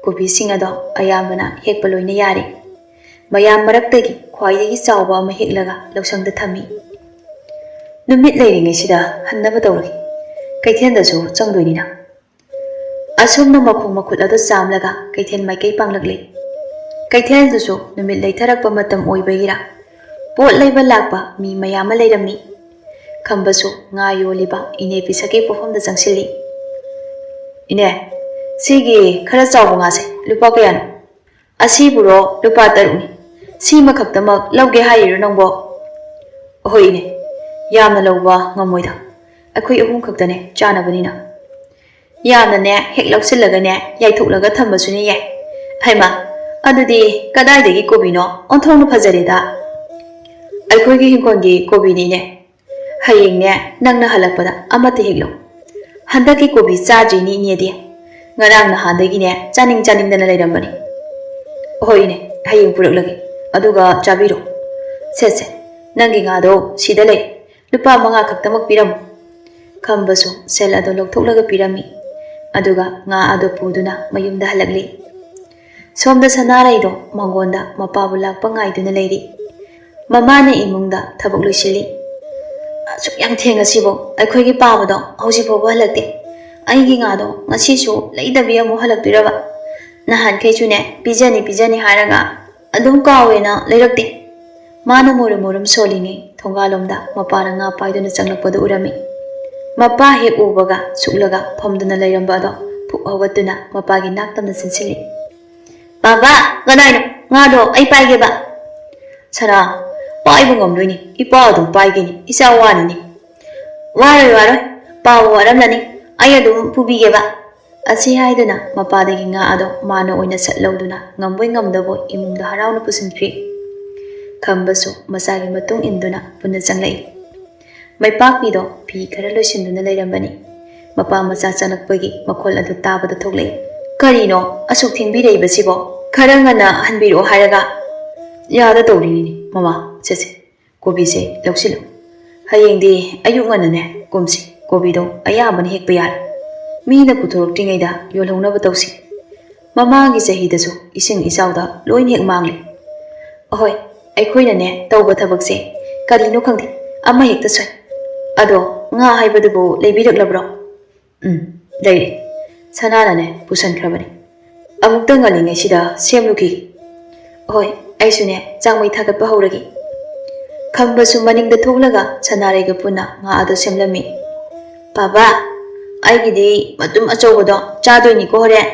ꯀꯣꯕꯤꯁꯤꯡ ꯑꯗꯣ ꯑꯌꯥꯝꯕꯅ ꯍꯦꯛꯄ ꯂꯣꯏꯅ ꯌꯥꯔꯦ꯫ ꯃꯌꯥꯝ ꯃꯔꯛꯇꯒꯤ ꯈ꯭ꯋꯥꯏꯗꯒꯤ ꯆꯥꯎꯕ ꯑꯃ ꯍꯦꯛꯂꯒ ꯂꯧꯁꯪꯗ ꯊꯝꯃꯤ꯫ ꯅꯨꯃꯤꯠ ꯂꯩꯔꯤꯉꯩꯁꯤꯗ ꯍꯟꯅꯕ ꯇꯧꯔꯒꯦ꯫ ꯀꯩꯊꯦꯜꯗꯁꯨ ꯆꯪꯗꯣꯏꯅꯤꯅ꯫ ꯑꯁꯨꯝꯅ ꯃꯈꯣꯡ ꯃꯈꯨꯠ ꯑꯗꯨ ꯆꯥꯝꯂꯒ ꯀꯩꯊꯦꯜ ꯃꯥꯏꯀꯩ ꯄꯥꯡꯂꯛꯂꯤ꯫ ꯀꯩꯊꯦꯜꯗꯨꯁꯨ ꯅꯨꯃꯤꯠ ꯂꯩꯊꯔꯛꯄ ꯃꯇꯝ ꯑꯣꯏꯕꯒꯤꯔꯥ, ꯄꯣꯠ ꯂꯩꯕ ꯂꯥꯛꯄ ꯃꯤ ꯃꯌꯥꯝ ꯑꯃ ꯂꯩꯔꯝꯃꯤ꯫ ꯈꯝꯕꯁꯨ ꯉꯥ ꯌꯣꯜꯂꯤꯕ ꯏꯅꯦ ꯄꯤꯁꯛꯀꯤ ꯄꯣꯠꯐꯝꯗ ꯆꯪꯁꯤꯜꯂꯤ꯫ "ꯏꯅꯦ, ꯁꯤꯒꯤ ꯈꯔ ꯆꯥꯎꯕ ꯉꯥꯁꯦ ꯂꯨꯄꯥ ꯀꯌꯥꯅꯣ?" "ꯑꯁꯤꯕꯨꯔꯣ ꯂꯨꯄꯥ ꯇꯔꯨꯛꯅꯤ꯫ ꯁꯤꯃꯈꯛꯇꯃꯛ ꯂꯧꯒꯦ ꯍꯥꯏꯔꯤꯔꯣ ꯅꯪꯕꯣ?" "ꯍꯣꯏ ꯏꯅꯦ, ꯌꯥꯝꯅ ꯂꯧꯕ ꯉꯝꯃꯣꯏꯗ꯫ ꯑꯩꯈꯣꯏ ꯑꯍꯨꯝ ꯈꯛꯇꯅꯦ ꯆꯥꯅꯕꯅꯤꯅ꯫" "ꯌꯥꯝꯅꯅꯦ ꯍꯦꯛ ꯂꯧꯁꯤꯜꯂꯒꯅꯦ ꯌꯥꯏꯊꯣꯛꯂꯒ ꯊꯝꯕꯁꯨꯅꯦ ꯌꯥꯏ꯫" "ꯍꯩꯃꯥ, ꯑꯗꯨꯗꯤ ꯀꯗꯥꯏꯗꯒꯤ ꯀꯣꯕꯤꯅꯣ? ꯑꯣꯟꯊꯣꯛꯅ ꯐꯖꯔꯦꯗ꯫" "ꯑꯩꯈꯣꯏꯒꯤ ꯍꯤꯡꯈꯣꯜꯒꯤ ꯀꯣꯕꯤꯅꯤꯅꯦ꯫ ꯍꯌꯦꯡꯅꯦ ꯅꯪꯅ ꯍꯜꯂꯛꯄꯗ ꯑꯃꯠꯇ ꯍꯦꯛꯂꯣ꯫ ꯍꯟꯗꯛꯀꯤ ꯀꯣꯕꯤ ꯆꯥꯗ꯭ꯔꯤꯅꯤ ꯏꯅꯦꯗꯤ꯫ ꯉꯔꯥꯡ ꯅꯍꯥꯟꯗꯒꯤꯅꯦ ꯆꯥꯅꯤꯡ ꯆꯥꯅꯤꯡꯗꯅ ꯂꯩꯔꯝꯕꯅꯤ꯫" "ꯍꯣꯏ ꯏꯅꯦ, ꯍꯌꯦꯡ ꯄꯨꯔꯛꯂꯒꯦ꯫ ꯑꯗꯨꯒ ꯆꯥꯕꯤꯔꯣ꯫ ꯁꯦ ꯁꯦ, ꯅꯪꯒꯤ ꯉꯥꯗꯣ ꯁꯤꯗ ꯂꯩ꯫ ꯂꯨꯄꯥ ꯃꯉꯥ ꯈꯛꯇꯃꯛ ꯄꯤꯔꯝꯃꯨ꯫" ꯈꯝꯕꯁꯨ ꯁꯦꯜ ꯑꯗꯨ ꯂꯧꯊꯣꯛꯂꯒ ꯄꯤꯔꯝꯃꯤ꯫ ꯑꯗꯨꯒ ꯉꯥ ꯑꯗꯨ ꯄꯨꯗꯨꯅ ꯃꯌꯨꯝꯗ ꯍꯜꯂꯛꯂꯤ꯫ ꯁꯣꯝꯗ ꯁꯅꯥꯔꯩꯗꯣ ꯃꯪꯒꯣꯟꯗ ꯃꯄꯥꯕꯨ ꯂꯥꯛꯄ ꯉꯥꯏꯗꯨꯅ ꯂꯩꯔꯤ꯫ ꯃꯃꯥꯅ ꯏꯃꯨꯡꯗ ꯊꯕꯛ ꯂꯣꯏꯁꯤꯜꯂꯤ꯫ "ꯑꯁꯨꯛ ꯌꯥꯝ ꯊꯦꯡꯉꯁꯤꯕꯣ ꯑꯩꯈꯣꯏꯒꯤ ꯄꯥꯕꯗꯣ ꯍꯧꯖꯤꯛ ꯐꯥꯎꯕ ꯍꯜꯂꯛꯇꯦ꯫ ꯑꯩꯒꯤ ꯉꯥꯗꯣ ꯉꯁꯤꯁꯨ ꯂꯩꯗꯕꯤ ꯑꯃꯨꯛ ꯍꯜꯂꯛꯇꯣꯏꯔꯕ? ꯅꯍꯥꯟꯈꯩꯁꯨꯅꯦ ꯄꯤꯖꯅꯤ ꯄꯤꯖꯅꯤ ꯍꯥꯏꯔꯒ ꯑꯗꯨꯝ ꯀꯥꯎꯋꯦꯅ ꯂꯩꯔꯛꯇꯦ꯫" ꯃꯥꯅ ꯃꯨꯔꯨꯝ ꯃꯨꯔꯨꯝ ꯁꯣꯜꯂꯤꯉꯩ ꯊꯣꯡꯒꯥꯜꯂꯣꯝꯗ ꯃꯄꯥꯅ ꯉꯥ ꯄꯥꯏꯗꯨꯅ ꯆꯪꯂꯛꯄꯗꯨ ꯎꯔꯝꯃꯤ꯫ ꯃꯄꯥ ꯍꯦꯛ ꯎꯕꯒ ꯁꯨꯛꯂꯒ ꯐꯝꯗꯨꯅ ꯂꯩꯔꯝꯕ ꯑꯗꯣ ꯐꯨꯛ ꯍꯧꯒꯠꯇꯨꯅ ꯃꯄꯥꯒꯤ ꯅꯥꯛꯇꯝꯅ ꯆꯦꯟꯁꯤꯜꯂꯤ꯫ "ꯕꯥꯕꯥ, ꯀꯗꯥꯏꯅꯣ? ꯉꯥꯗꯣ ꯑꯩ ꯄꯥꯏꯒꯦꯕ꯫" "ꯁꯅꯥ, ꯄꯥꯏꯕ ꯉꯝꯂꯣꯏꯅꯦ, ꯏꯄꯥ ꯑꯗꯨꯝ ꯄꯥꯏꯒꯦꯅꯦ, ꯏꯆꯥ ꯋꯥꯅꯤꯅꯦ꯫" "ꯋꯥꯔꯣꯏ ꯋꯥꯔꯣꯏ, ꯄꯥꯕ ꯋꯥꯔꯝꯂꯅꯤ, ꯑꯩ ꯑꯗꯨꯝ ꯄꯨꯕꯤꯒꯦꯕ꯫" ꯑꯁꯤ ꯍꯥꯏꯗꯨꯅ ꯃꯄꯥꯗꯒꯤ ꯉꯥ ꯑꯗꯣ ꯃꯥꯅ ꯑꯣꯏꯅ ꯁꯠ ꯂꯧꯗꯨꯅ ꯉꯝꯕꯣꯏ ꯉꯝꯗꯕꯣꯏ ꯏꯃꯨꯡꯗ ꯍꯔꯥꯎꯅ ꯄꯨꯁꯤꯟꯈ꯭ꯔꯤ꯫ ꯈꯝꯕꯁꯨ ꯃꯆꯥꯒꯤ ꯃꯇꯨꯡ ꯏꯟꯗꯨꯅ ꯄꯨꯟꯅ ꯆꯪꯂꯛꯏ꯫ ꯃꯩꯄꯥꯛꯄꯤꯗꯣ ꯐꯤ ꯈꯔ ꯂꯣꯏꯁꯤꯟꯗꯨꯅ ꯂꯩꯔꯝꯕꯅꯤ꯫ ꯃꯄꯥ ꯃꯆꯥ ꯆꯪꯂꯛꯄꯒꯤ ꯃꯈꯣꯜ ꯑꯗꯨ ꯇꯥꯕꯗ ꯊꯣꯛꯂꯛꯏ꯫ "ꯀꯔꯤꯅꯣ ꯑꯁꯨꯛ ꯊꯦꯡꯕꯤꯔꯛꯏꯕꯁꯤꯕꯣ? ꯈꯔ ꯉꯟꯅ ꯍꯟꯕꯤꯔꯛꯑꯣ ꯍꯥꯏꯔꯒ?" "ꯌꯥꯗ ꯇꯧꯔꯤꯅꯤꯅꯦ ꯃꯃꯥ, ꯁꯦ ꯁꯦ, ꯀꯣꯕꯤꯁꯦ ꯂꯧꯁꯤꯜꯂꯨ꯫ ꯍꯌꯦꯡꯗꯤ ꯑꯌꯨꯛ ꯉꯟꯅꯅꯦ ꯀꯨꯝꯁꯤ, ꯀꯣꯕꯤꯗꯣ ꯑꯌꯥꯝꯕꯅ ꯍꯦꯛꯄ ꯌꯥꯔꯦ꯫ ꯃꯤꯅ ꯄꯨꯊꯣꯔꯛꯇ꯭ꯔꯤꯉꯩꯗ ꯌꯣꯜꯍꯧꯅꯕ ꯇꯧꯁꯤ꯫ ꯃꯃꯥꯡꯒꯤ ꯆꯍꯤꯗꯁꯨ ꯏꯁꯤꯡ ꯏꯆꯥꯎꯗ ꯂꯣꯏꯅ ꯍꯦꯛ ꯃꯥꯡꯂꯦ꯫ ꯑꯍꯣꯏ, ꯑꯩꯈꯣꯏꯅꯅꯦ ꯇꯧꯕ ꯊꯕꯛꯁꯦ ꯀꯔꯤꯅꯣ ꯈꯪꯗꯦ, ꯑꯃ ꯍꯦꯛꯇ ꯁꯣꯏ꯫ ꯑꯗꯣ ꯉꯥ ꯍꯥꯏꯕꯗꯨꯕꯨ ꯂꯩꯕꯤꯔꯛꯂꯕ꯭ꯔꯣ?" "ꯎꯝ, ꯂꯩꯔꯦ꯫ ꯁꯅꯥꯅꯅꯦ ꯄꯨꯁꯟꯈ꯭ꯔꯕꯅꯤ꯫ ꯑꯃꯨꯛꯇ ꯉꯜꯂꯤꯉꯩꯁꯤꯗ ꯁꯦꯝꯂꯨꯈꯤꯒꯦ꯫" "ꯍꯣꯏ, ꯑꯩꯁꯨꯅꯦ ꯆꯥꯛ ꯃꯩ ꯊꯥꯒꯠꯄ ꯍꯧꯔꯒꯦ꯫" ꯈꯝꯕꯁꯨ ꯃꯅꯤꯡꯗ ꯊꯣꯛꯂꯒ ꯁꯅꯥꯔꯩꯒ ꯄꯨꯟꯅ ꯉꯥ ꯑꯗꯨ ꯁꯦꯝꯂꯝꯃꯤ꯫ "ꯕꯥꯕꯥ, ꯑꯩꯒꯤꯗꯤ ꯃꯇꯨꯝ ꯑꯆꯧꯕꯗꯣ ꯆꯥꯗꯣꯏꯅꯤꯀꯣ ꯍꯣꯔꯦꯟ꯫"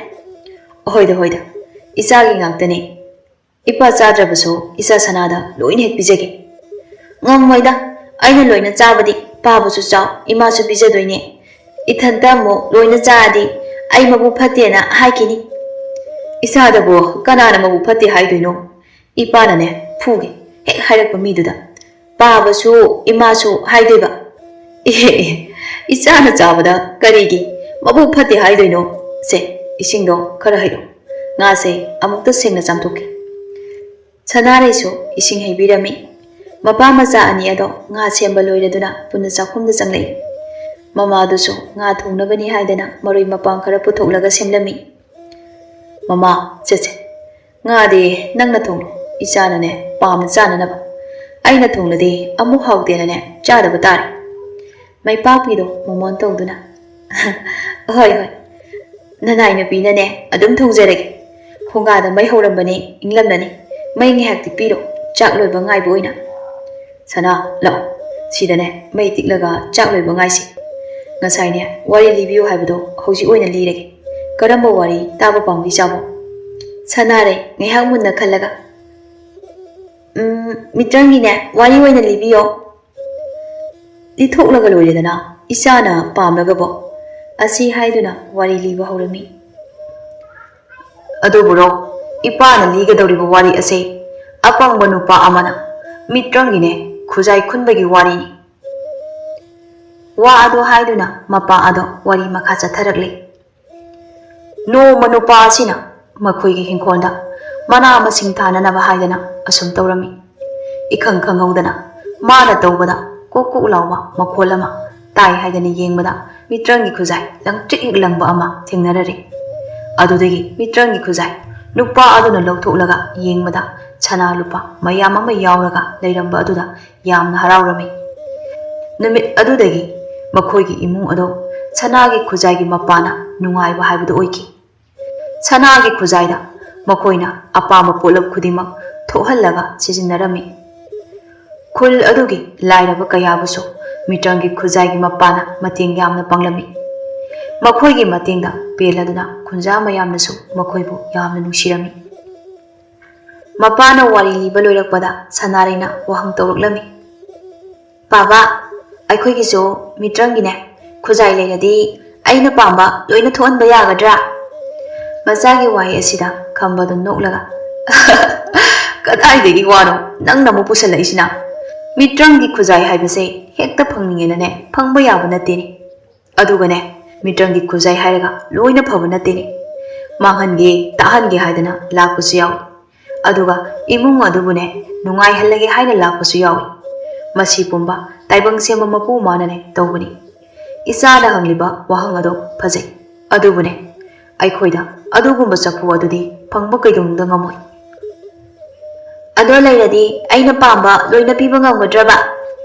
"ꯍꯣꯏꯗ, ꯍꯣꯏꯗ, ꯏꯆꯥꯒꯤ ꯉꯥꯛꯇꯅꯦ꯫ ꯏꯄꯥ ꯆꯥꯗ꯭ꯔꯕꯁꯨ ꯏꯆꯥ ꯁꯅꯥꯗ ꯂꯣꯏꯅ ꯍꯦꯛ ꯄꯤꯖꯒꯦ꯫ ꯉꯝꯃꯣꯏꯗ, ꯑꯩꯅ ꯂꯣꯏꯅ ꯆꯥꯕꯗꯤ ꯄꯥꯕꯁꯨ ꯆꯥꯎ, ꯏꯃꯥꯁꯨ ꯄꯤꯖꯗꯣꯏꯅꯦ꯫ ꯏꯊꯟꯇ ꯑꯃꯨꯛ ꯂꯣꯏꯅ ꯆꯥꯔꯗꯤ ꯑꯩ ꯃꯕꯨꯛ ꯐꯠꯇꯦꯅ ꯍꯥꯏꯈꯤꯅꯤ꯫ ꯏꯆꯥꯗꯕꯨ ꯀꯅꯥꯅ ꯃꯕꯨꯛ ꯐꯠꯇꯦ ꯍꯥꯏꯗꯣꯏꯅꯣ? ꯏꯄꯥꯅꯅꯦ ꯐꯨꯒꯦ ꯍꯦꯛ ꯍꯥꯏꯔꯛꯄ ꯃꯤꯗꯨꯗ꯫ ꯄꯥꯕꯁꯨ ꯏꯃꯥꯁꯨ ꯍꯥꯏꯗꯣꯏꯕ꯫ "ꯏꯍꯦ, ꯏꯍꯦ, ꯏꯆꯥꯅ ꯆꯥꯕꯗ ꯀꯔꯤꯒꯤ ꯃꯕꯨꯛ ꯐꯠꯇꯦ ꯍꯥꯏꯗꯣꯏꯅꯣ? ꯁꯦ, ꯏꯁꯤꯡꯗꯣ ꯈꯔ ꯍꯩꯔꯛꯑꯣ꯫ ꯉꯥꯁꯦ ꯑꯃꯨꯛꯇ ꯁꯦꯡꯅ ꯆꯥꯝꯊꯣꯛꯀꯦ꯫" ꯁꯅꯥꯔꯩꯁꯨ ꯏꯁꯤꯡ ꯍꯩꯕꯤꯔꯝꯃꯤ꯫ ꯃꯄꯥ ꯃꯆꯥ ꯑꯅꯤ ꯑꯗꯣ ꯉꯥ ꯁꯦꯝꯕ ꯂꯣꯏꯔꯗꯨꯅ ꯄꯨꯟꯅ ꯆꯥꯛꯈꯨꯝꯗ ꯆꯪꯂꯛꯏ꯫ ꯃꯃꯥꯗꯨꯁꯨ ꯉꯥ ꯊꯣꯡꯅꯕꯅꯤ ꯍꯥꯏꯗꯅ ꯃꯔꯣꯏ ꯃꯄꯥꯡ ꯈꯔ ꯄꯨꯊꯣꯛꯂꯒ ꯁꯦꯝꯂꯝꯃꯤ꯫ "ꯃꯃꯥ, ꯁꯦ, ꯁꯦ, ꯉꯥꯗꯤ ꯅꯪꯅ ꯊꯣꯡꯂꯣ, ꯏꯆꯥꯅꯅꯦ ꯄꯥꯝꯅ ꯆꯥꯅꯅꯕ꯫ ꯑꯩꯅ ꯊꯣꯡꯂꯗꯤ ꯑꯃꯨꯛ ꯍꯥꯎꯇꯦꯅꯅꯦ ꯆꯥꯗꯕ ꯇꯥꯔꯦ꯫" ꯃꯩꯄꯥꯛꯄꯤꯗꯣ ꯃꯣꯃꯣꯟ ꯇꯧꯗꯨꯅ꯫ "ꯍꯣꯏ, ꯍꯣꯏ, ꯅꯅꯥꯏ ꯅꯨꯄꯤꯅꯅꯦ ꯑꯗꯨꯝ ꯊꯣꯡꯖꯔꯒꯦ꯫ ꯍꯣꯡꯒꯥꯗ ꯃꯩ ꯍꯧꯔꯝꯕꯅꯤ, ꯏꯪꯂꯝꯂꯅꯤ꯫ ꯃꯩ ꯉꯥꯏꯍꯥꯛ ꯇꯤꯛꯄꯤꯔꯣ, ꯆꯥꯛ ꯂꯣꯏꯕ ꯉꯥꯏꯕ ꯑꯣꯏꯅ꯫" "ꯁꯅꯥ, ꯂꯥꯛꯑꯣ, ꯁꯤꯗꯅꯦ ꯃꯩ ꯇꯤꯛꯂꯒ ꯆꯥꯛ ꯂꯣꯏꯕ ꯉꯥꯏꯁꯤ꯫ ꯉꯁꯥꯏꯅꯦ ꯋꯥꯔꯤ ꯂꯤꯕꯤꯌꯨ ꯍꯥꯏꯕꯗꯣ ꯍꯧꯖꯤꯛ ꯑꯣꯏꯅ ꯂꯤꯔꯒꯦ꯫ ꯀꯔꯝꯕ ꯋꯥꯔꯤ ꯇꯥꯕ ꯄꯥꯝꯒꯦ ꯏꯆꯥꯕꯣ?" ꯁꯅꯥꯔꯩ ꯉꯥꯏꯍꯥꯛ ꯃꯨꯟꯅ ꯈꯜꯂꯒ, "ꯎꯝ, ꯃꯤꯇ꯭ꯔꯪꯒꯤꯅꯦ ꯋꯥꯔꯤ ꯑꯣꯏꯅ ꯂꯤꯕꯤꯌꯣ꯫" "ꯂꯤꯊꯣꯛꯂꯒ ꯂꯣꯏꯔꯦꯗꯅ, ꯏꯆꯥꯅ ꯄꯥꯝꯂꯒꯕꯣ?" ꯑꯁꯤ ꯍꯥꯏꯗꯨꯅ ꯋꯥꯔꯤ ꯂꯤꯕ ꯍꯧꯔꯝꯃꯤ꯫ "ꯑꯗꯨꯕꯨꯔꯣ, ꯏꯄꯥꯅ ꯂꯤꯒꯗꯧꯔꯤꯕ ꯋꯥꯔꯤ ꯑꯁꯦ ꯑꯄꯪꯕ ꯅꯨꯄꯥ ꯑꯃꯅ ꯃꯤꯇ꯭ꯔꯪꯒꯤꯅꯦ ꯈꯨꯖꯥꯏ ꯈꯨꯟꯕꯒꯤ ꯋꯥꯔꯤꯅꯤ꯫" ꯋꯥ ꯑꯗꯨ ꯍꯥꯏꯗꯨꯅ ꯃꯄꯥ ꯑꯗꯣ ꯋꯥꯔꯤ ꯃꯈꯥ ꯆꯠꯊꯔꯛꯂꯤ꯫ ꯅꯣꯡꯃ ꯅꯨꯄꯥ ꯑꯁꯤꯅ ꯃꯈꯣꯏꯒꯤ ꯏꯪꯈꯣꯜꯗ ꯃꯅꯥ ꯃꯁꯤꯡ ꯊꯥꯅꯅꯕ ꯍꯥꯏꯗꯅ ꯑꯁꯨꯝ ꯇꯧꯔꯝꯃꯤ꯫ ꯏꯈꯪ ꯈꯪꯍꯧꯗꯅ ꯃꯥꯅ ꯇꯧꯕꯗ ꯀꯣꯛ ꯀꯣꯛ ꯂꯥꯎꯕ ꯃꯈꯣꯜ ꯑꯃ ꯇꯥꯏ ꯍꯥꯏꯗꯅ ꯌꯦꯡꯕꯗ ꯃꯤꯇ꯭ꯔꯪꯒꯤ ꯈꯨꯖꯥꯏ ꯂꯪꯇ꯭ꯔꯤꯛ ꯍꯦꯛ ꯂꯪꯕ ꯑꯃ ꯊꯦꯡꯅꯔꯔꯦ꯫ ꯑꯗꯨꯗꯒꯤ ꯃꯤꯇ꯭ꯔꯪꯒꯤ ꯈꯨꯖꯥꯏ ꯅꯨꯄꯥ ꯑꯗꯨꯅ ꯂꯧꯊꯣꯛꯂꯒ ꯌꯦꯡꯕꯗ ꯁꯅꯥ ꯂꯨꯄꯥ ꯃꯌꯥꯝ ꯑꯃ ꯌꯥꯎꯔꯒ ꯂꯩꯔꯝꯕ ꯑꯗꯨꯗ ꯌꯥꯝꯅ ꯍꯔꯥꯎꯔꯝꯃꯤ꯫ ꯅꯨꯃꯤꯠ ꯑꯗꯨꯗꯒꯤ ꯃꯈꯣꯏꯒꯤ ꯏꯃꯨꯡ ꯑꯗꯨ ꯁꯅꯥꯒꯤ ꯈꯨꯖꯥꯏꯒꯤ ꯃꯄꯥꯅ ꯅꯨꯡꯉꯥꯏꯕ ꯍꯥꯏꯕꯗꯨ ꯑꯣꯏꯈꯤ꯫ ꯁꯅꯥꯒꯤ ꯈꯨꯖꯥꯏꯗ ꯃꯈꯣꯏꯅ ꯑꯄꯥꯝꯕ ꯄꯣꯠꯂꯝ ꯈꯨꯗꯤꯡꯃꯛ ꯊꯣꯛꯍꯜꯂꯒ ꯁꯤꯖꯤꯟꯅꯔꯝꯃꯤ꯫ ꯈꯨꯜ ꯑꯗꯨꯒꯤ ꯂꯥꯏꯔꯕ ꯀꯌꯥꯕꯨꯁꯨ ꯃꯤꯇ꯭ꯔꯪꯒꯤ ꯈꯨꯖꯥꯏꯒꯤ ꯃꯄꯥꯅ ꯃꯇꯦꯡ ꯌꯥꯝꯅ ꯄꯥꯡꯂꯝꯃꯤ꯫ ꯃꯈꯣꯏꯒꯤ ꯃꯇꯦꯡꯗ ꯄꯦꯜꯂꯗꯨꯅ ꯈꯨꯟꯖꯥ ꯃꯌꯥꯝꯅꯁꯨ ꯃꯈꯣꯏꯕꯨ ꯌꯥꯝꯅ ꯅꯨꯡꯁꯤꯔꯝꯃꯤ꯫ ꯃꯄꯥꯅ ꯋꯥꯔꯤ ꯂꯤꯕ ꯂꯣꯏꯔꯛꯄꯗ ꯁꯅꯥꯔꯩꯅ ꯋꯥꯍꯪ ꯇꯧꯔꯛꯂꯝꯃꯤ꯫ "ꯄꯥꯕ, ꯑꯩꯈꯣꯏꯒꯤꯁꯨ ꯃꯤꯇ꯭ꯔꯪꯒꯤꯅꯦ ꯈꯨꯖꯥꯏ ꯂꯩꯔꯗꯤ ꯑꯩꯅ ꯄꯥꯝꯕ ꯂꯣꯏꯅ ꯊꯣꯛꯍꯟꯕ ꯌꯥꯒꯗ꯭ꯔꯥ?" ꯃꯆꯥꯒꯤ ꯋꯥꯍꯩ ꯑꯁꯤꯗ ꯈꯝꯕꯗꯨ ꯅꯣꯛꯂꯒ, "ꯀꯗꯥꯏꯗꯒꯤ ꯋꯥꯅꯣ ꯅꯪꯅ ꯑꯃꯨꯛ ꯄꯨꯁꯜꯂꯛꯏꯁꯤꯅ? ꯃꯤꯇ꯭ꯔꯪꯒꯤ ꯈꯨꯖꯥꯏ ꯍꯥꯏꯕꯁꯦ ꯍꯦꯛꯇ ꯐꯪꯅꯤꯡꯉꯦꯅꯅꯦ ꯐꯪꯕ ꯌꯥꯕ ꯅꯠꯇꯦꯅꯦ꯫ ꯑꯗꯨꯒꯅꯦ, ꯃꯤꯇ꯭ꯔꯪꯒꯤ ꯈꯨꯖꯥꯏ ꯍꯥꯏꯔꯒ ꯂꯣꯏꯅ ꯐꯕ ꯅꯠꯇꯦꯅꯦ꯫ ꯃꯥꯡꯍꯟꯒꯦ, ꯇꯥꯛꯍꯟꯒꯦ ꯍꯥꯏꯗꯅ ꯂꯥꯛꯄꯁꯨ ꯌꯥꯎꯏ꯫ ꯑꯗꯨꯒ ꯏꯃꯨꯡ ꯑꯗꯨꯕꯨꯅꯦ ꯅꯨꯡꯉꯥꯏꯍꯜꯂꯒꯦ ꯍꯥꯏꯅ ꯂꯥꯛꯄꯁꯨ ꯌꯥꯎꯏ꯫ ꯃꯁꯤ ꯄꯨꯝꯕ ꯇꯥꯏꯕꯪ ꯁꯦꯝꯕ ꯃꯄꯨ ꯃꯥꯅꯅꯦ ꯇꯧꯕꯅꯤ꯫ ꯏꯆꯥꯅ ꯍꯪꯂꯤꯕ ꯋꯥꯍꯪ ꯑꯗꯣ ꯐꯖꯩ꯫ ꯑꯗꯨꯕꯨꯅꯦ, ꯑꯩꯈꯣꯏꯗ ꯑꯗꯨꯒꯨꯝꯕ ꯆꯐꯨ ꯑꯗꯨꯗꯤ ꯐꯪꯕ ꯀꯩꯗꯧꯅꯨꯡꯗ ꯉꯝꯃꯣꯏ꯫ ꯑꯗꯣ ꯂꯩꯔꯗꯤ ꯑꯩꯅ ꯄꯥꯝꯕ ꯂꯣꯏꯅ ꯄꯤꯕ ꯉꯝꯒꯗ꯭ꯔꯕ?"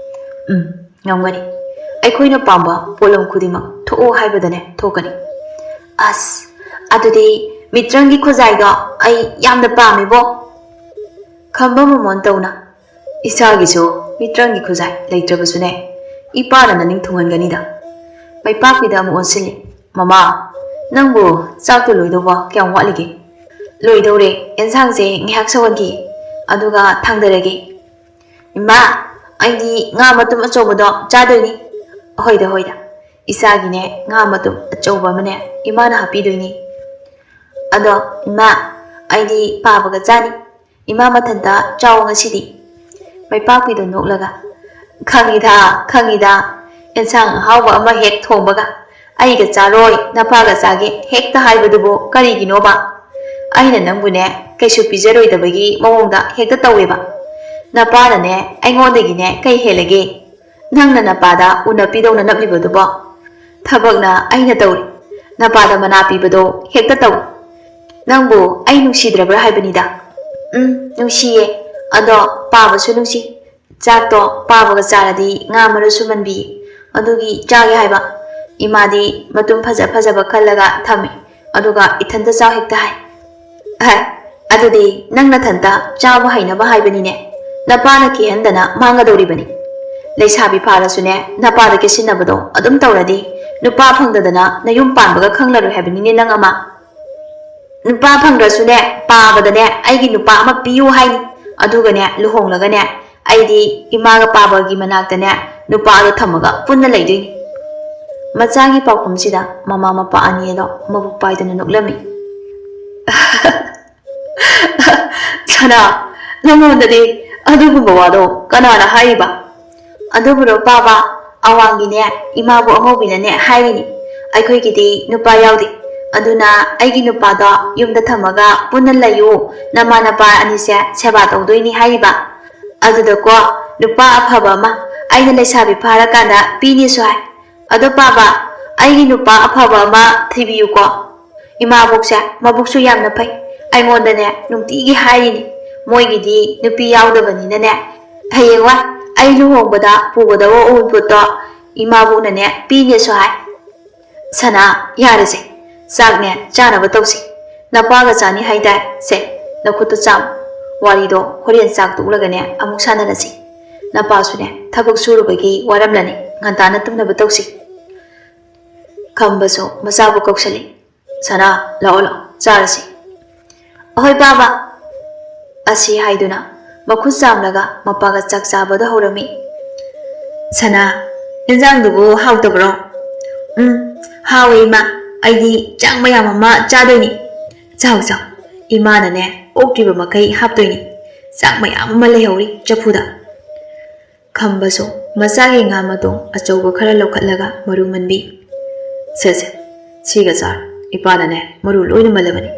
"ꯎꯝ, ꯉꯝꯒꯅꯤ꯫ ꯑꯩꯈꯣꯏꯅ ꯄꯥꯝꯕ ꯄꯣꯠꯂꯝ ꯈꯨꯗꯤꯡꯃꯛ ꯊꯣꯛꯑꯣ ꯍꯥꯏꯕꯗꯅꯦ ꯊꯣꯛꯀꯅꯤ꯫" "ꯑꯁ, ꯑꯗꯨꯗꯤ ꯃꯤꯇ꯭ꯔꯪꯒꯤ ꯈꯨꯖꯥꯏꯗꯣ ꯑꯩ ꯌꯥꯝꯅ ꯄꯥꯝꯃꯤꯕꯣ꯫" ꯈꯝꯕ ꯃꯃꯣꯟ ꯇꯧꯅ, "ꯏꯆꯥꯒꯤꯁꯨ ꯃꯤꯇ꯭ꯔꯪꯒꯤ ꯈꯨꯖꯥꯏ ꯂꯩꯇ꯭ꯔꯕꯁꯨꯅꯦ, ꯏꯄꯥꯅ ꯅꯅꯤꯡ ꯊꯨꯡꯍꯟꯒꯅꯤꯗ꯫" ꯃꯩꯄꯥꯛꯄꯤꯗ ꯑꯃꯨꯛ ꯑꯣꯟꯁꯤꯜꯂꯤ꯫ "ꯃꯃꯥ, ꯅꯪꯕꯨ ꯆꯥꯛꯇꯣ ꯂꯣꯏꯗꯧꯕ ꯀꯌꯥꯝ ꯋꯥꯠꯂꯤꯒꯦ?" "ꯂꯣꯏꯗꯧꯔꯦ, ꯑꯦꯟꯁꯥꯡꯁꯦ ꯉꯥꯏꯍꯥꯛ ꯁꯧꯍꯟꯈꯤ, ꯑꯗꯨꯒ ꯊꯥꯡꯗꯔꯒꯦ꯫" "ꯏꯃꯥ, ꯑꯩꯗꯤ ꯉꯥ ꯃꯇꯨꯝ ꯑꯆꯧꯕꯗꯣ ꯆꯥꯗꯣꯏꯅꯤ꯫" "ꯍꯣꯏꯗ, ꯍꯣꯏꯗ, ꯏꯆꯥꯒꯤꯅꯦ ꯉꯥ ꯃꯇꯨꯝ ꯑꯆꯧꯕ ꯑꯃꯅꯦ ꯏꯃꯥꯅ ꯍꯥꯞꯄꯤꯗꯣꯏꯅꯤ꯫" "ꯑꯗꯣ ꯏꯃꯥ, ꯑꯩꯗꯤ ꯄꯥꯕꯒ ꯆꯥꯅꯤ꯫ ꯏꯃꯥ ꯃꯊꯟꯇ ꯆꯥꯎ ꯉꯁꯤꯗꯤ꯫" ꯃꯩꯄꯥꯛꯄꯤꯗꯣ ꯅꯣꯛꯂꯒ, "ꯈꯪꯉꯤꯗ, ꯈꯪꯉꯤꯗ, ꯑꯦꯟꯁꯥꯡ ꯑꯍꯥꯎꯕ ꯑꯃ ꯍꯦꯛ ꯊꯣꯡꯕꯒ ꯑꯩꯒ ꯆꯥꯔꯣꯏ, ꯅꯄꯥꯒ ꯆꯥꯒꯦ ꯍꯦꯛꯇ ꯍꯥꯏꯕꯗꯨꯕꯨ ꯀꯔꯤꯒꯤꯅꯣꯕ? ꯑꯩꯅ ꯅꯪꯕꯨꯅꯦ ꯀꯩꯁꯨ ꯄꯤꯖꯔꯣꯏꯗꯕꯒꯤ ꯃꯑꯣꯡꯗ ꯍꯦꯛꯇ ꯇꯧꯋꯦꯕ꯫ ꯅꯄꯥꯅꯅꯦ ꯑꯩꯉꯣꯟꯗꯒꯤꯅꯦ ꯀꯩ ꯍꯦꯜꯂꯒꯦ? ꯅꯪꯅ ꯅꯄꯥꯗ ꯎꯅꯞꯄꯤꯗꯧꯅ ꯅꯞꯂꯤꯕꯗꯨꯕꯣ? ꯊꯕꯛꯅ ꯑꯩꯅ ꯇꯧꯔꯤ, ꯅꯄꯥꯗ ꯃꯅꯥ ꯄꯤꯕꯗꯣ ꯍꯦꯛꯇ ꯇꯧꯏ꯫ ꯅꯪꯕꯨ ꯑꯩ ꯅꯨꯡꯁꯤꯗ꯭ꯔꯕ꯭ꯔꯥ ꯍꯥꯏꯕꯅꯤꯗ?" "ꯎꯝ, ꯅꯨꯡꯁꯤꯌꯦ꯫ ꯑꯗꯣ ꯄꯥꯕꯁꯨ ꯅꯨꯡꯁꯤ꯫ ꯆꯥꯛꯇꯣ ꯄꯥꯕꯒ ꯆꯥꯔꯗꯤ ꯉꯥ ꯃꯔꯨꯁꯨ ꯃꯟꯕꯤ, ꯑꯗꯨꯒꯤ ꯆꯥꯒꯦ ꯍꯥꯏꯕ꯫ ꯏꯃꯥꯗꯤ ꯃꯇꯨꯝ ꯐꯖ ꯐꯖꯕ ꯈꯜꯂꯒ ꯊꯝꯃꯤ, ꯑꯗꯨꯒ ꯏꯊꯟꯇ ꯆꯥꯎ ꯍꯦꯛꯇ ꯍꯥꯏ꯫" "ꯑꯍ, ꯑꯗꯨꯗꯤ ꯅꯪ ꯅꯊꯟꯇ ꯆꯥꯕ ꯍꯩꯅꯕ ꯍꯥꯏꯕꯅꯤꯅꯦ꯫ ꯅꯄꯥꯅ ꯀꯤꯍꯟꯗꯅ ꯃꯥꯡꯒꯗꯧꯔꯤꯕꯅꯤ꯫ ꯂꯩꯁꯥꯕꯤ ꯐꯥꯔꯁꯨꯅꯦ, ꯅꯄꯥꯗ ꯀꯦꯠꯁꯤꯟꯅꯕꯗꯣ ꯑꯗꯨꯝ ꯇꯧꯔꯗꯤ ꯅꯨꯄꯥ ꯐꯪꯗꯗꯅ ꯅꯌꯨꯝ ꯄꯥꯟꯕꯒ ꯈꯪꯂꯔꯣꯏ ꯍꯥꯏꯕꯅꯤꯅꯦ ꯅꯪ ꯑꯃ꯫ ꯅꯨꯄꯥ ꯐꯪꯗ꯭ꯔꯁꯨꯅꯦ, ꯄꯥꯕꯗꯅꯦ ꯑꯩꯒꯤ ꯅꯨꯄꯥ ꯑꯃ ꯄꯤꯌꯨ ꯍꯥꯏꯅꯤ꯫ ꯑꯗꯨꯒꯅꯦ ꯂꯨꯍꯣꯡꯂꯒꯅꯦ ꯑꯩꯗꯤ ꯏꯃꯥꯒ ꯄꯥꯕꯒꯤ ꯃꯅꯥꯛꯇꯅꯦ ꯅꯨꯄꯥꯗꯣ ꯊꯝꯃꯒ ꯄꯨꯟꯅ ꯂꯩꯗꯣꯏꯅꯤ꯫ ꯃꯆꯥꯒꯤ ꯄꯥꯎꯈꯨꯝꯁꯤꯗ ꯃꯃꯥ ꯃꯄꯥ ꯑꯅꯤ ꯑꯗꯣ ꯃꯕꯨꯛ ꯄꯥꯏꯗꯅ ꯅꯣꯛꯂꯝꯃꯤ꯫ ꯁꯅꯥ, ꯅꯉꯣꯟꯗꯗꯤ ꯑꯗꯨꯒꯨꯝꯕ ꯋꯥꯗꯣ ꯀꯅꯥꯅ ꯍꯥꯏꯔꯤꯕ? ꯑꯗꯨꯕꯨꯔꯣ ꯄꯥꯕ, ꯑꯋꯥꯡꯒꯤꯅꯦ ꯏꯃꯥꯕꯨ ꯑꯉꯧꯕꯤꯅꯅꯦ ꯍꯥꯏꯔꯤꯅꯤ꯫ ꯑꯩꯈꯣꯏꯒꯤꯗꯤ ꯅꯨꯄꯥ ꯌꯥꯎꯗꯦ꯫ ꯑꯗꯨꯅ ꯑꯩꯒꯤ ꯅꯨꯄꯥꯗꯣ ꯌꯨꯝꯗ ꯊꯝꯃꯒ ꯄꯨꯟꯅ ꯂꯩꯌꯨ, ꯅꯃꯥ ꯅꯄꯥ ꯑꯅꯤꯁꯦ ꯁꯦꯕꯥ ꯇꯧꯗꯣꯏꯅꯤ ꯍꯥꯏꯔꯤꯕ꯫ ꯑꯗꯨꯗꯀꯣ ꯅꯨꯄꯥ ꯑꯐꯕ ꯑꯃ ꯑꯩꯅ ꯂꯩꯁꯥꯕꯤ ꯐꯥꯔꯀꯥꯟꯗ ꯄꯤꯅꯤꯁꯨ ꯍꯥꯏ꯫ ꯑꯗꯣ ꯄꯥꯕ, ꯑꯩꯒꯤ ꯅꯨꯄꯥ ꯑꯐꯕ ꯑꯃ ꯊꯤꯕꯤꯌꯨꯀꯣ꯫ ꯏꯃꯥꯕꯣꯛꯁꯦ ꯃꯕꯨꯛꯁꯨ ꯌꯥꯝꯅ ꯐꯩ꯫ ꯑꯩꯉꯣꯟꯗꯅꯦ ꯅꯨꯡꯇꯤꯒꯤ ꯍꯥꯏꯔꯤꯅꯤ, ꯃꯣꯏꯒꯤꯗꯤ ꯅꯨꯄꯤ ꯌꯥꯎꯗꯕꯅꯤꯅꯅꯦ, ꯍꯌꯦꯡꯋꯥꯏ ꯑꯩ ꯂꯨꯍꯣꯡꯕꯗ ꯄꯨꯒꯗꯕ ꯑꯎꯟꯄꯣꯠꯇꯣ ꯏꯃꯥꯕꯣꯛꯅꯅꯦ ꯄꯤꯅꯦꯁꯨ ꯍꯥꯏ꯫ ꯁꯅꯥ, ꯌꯥꯔꯦꯁꯦ, ꯆꯥꯛꯅꯦ ꯆꯥꯅꯕ ꯇꯧꯁꯤ꯫ ꯅꯄꯥꯒ ꯆꯥꯅꯤ ꯍꯥꯏꯗꯥꯏ? ꯁꯦ, ꯅꯈꯨꯠꯇꯨ ꯆꯥꯝ꯫ ꯋꯥꯔꯤꯗꯣ ꯍꯣꯔꯦꯟ ꯆꯥꯛ ꯇꯣꯛꯂꯒꯅꯦ ꯑꯃꯨꯛ ꯁꯥꯟꯅꯔꯁꯤ꯫ ꯅꯄꯥꯁꯨꯅꯦ ꯊꯕꯛ ꯁꯨꯔꯨꯕꯒꯤ ꯋꯥꯔꯝꯂꯅꯤ, ꯉꯟꯇꯥꯅ ꯇꯨꯝꯅꯕ ꯇꯧꯁꯤ꯫ ꯈꯝꯕꯁꯨ ꯃꯆꯥꯕꯨ ꯀꯧꯁꯜꯂꯤ꯫ "ꯁꯅꯥ, ꯂꯥꯛꯑꯣ, ꯂꯥꯛꯑꯣ, ꯆꯥꯔꯁꯤ꯫" "ꯑꯍꯣꯏ ꯄꯥꯕ," ꯑꯁꯤ ꯍꯥꯏꯗꯨꯅ ꯃꯈꯨꯠ ꯆꯥꯝꯂꯒ ꯃꯄꯥꯒ ꯆꯥꯛ ꯆꯥꯕꯗ ꯍꯧꯔꯝꯃꯤ꯫ "ꯁꯅꯥ, ꯏꯟꯖꯥꯡꯗꯨꯕꯨ ꯍꯥꯎꯇꯕ꯭ꯔꯣ?" "ꯎꯝ, ꯍꯥꯎꯋꯦ ꯏꯃꯥ, ꯑꯩꯗꯤ ꯆꯥꯛ ꯃꯌꯥꯝ ꯑꯃ ꯆꯥꯗꯣꯏꯅꯤ꯫" "ꯆꯥꯎ ꯆꯥꯎ, ꯏꯃꯥꯅꯅꯦ ꯑꯣꯛꯇ꯭ꯔꯤꯕ ꯃꯈꯩ ꯍꯥꯞꯇꯣꯏꯅꯤ, ꯆꯥꯛ ꯃꯌꯥꯝ ꯑꯃ ꯂꯩꯍꯧꯔꯤ ꯆꯐꯨꯗ꯫" ꯈꯝꯕꯁꯨ ꯃꯆꯥꯒꯤ ꯉꯥ ꯃꯇꯣꯡ ꯑꯆꯧꯕ ꯈꯔ ꯂꯧꯈꯠꯂꯒ ꯃꯔꯨ ꯃꯟꯕꯤ꯫ "ꯁꯦ ꯁꯦ, ꯁꯤꯒ ꯆꯥꯔꯣ, ꯏꯄꯥꯅꯅꯦ ꯃꯔꯨ ꯂꯣꯏꯅ ꯃꯜꯂꯕꯅꯤ꯫"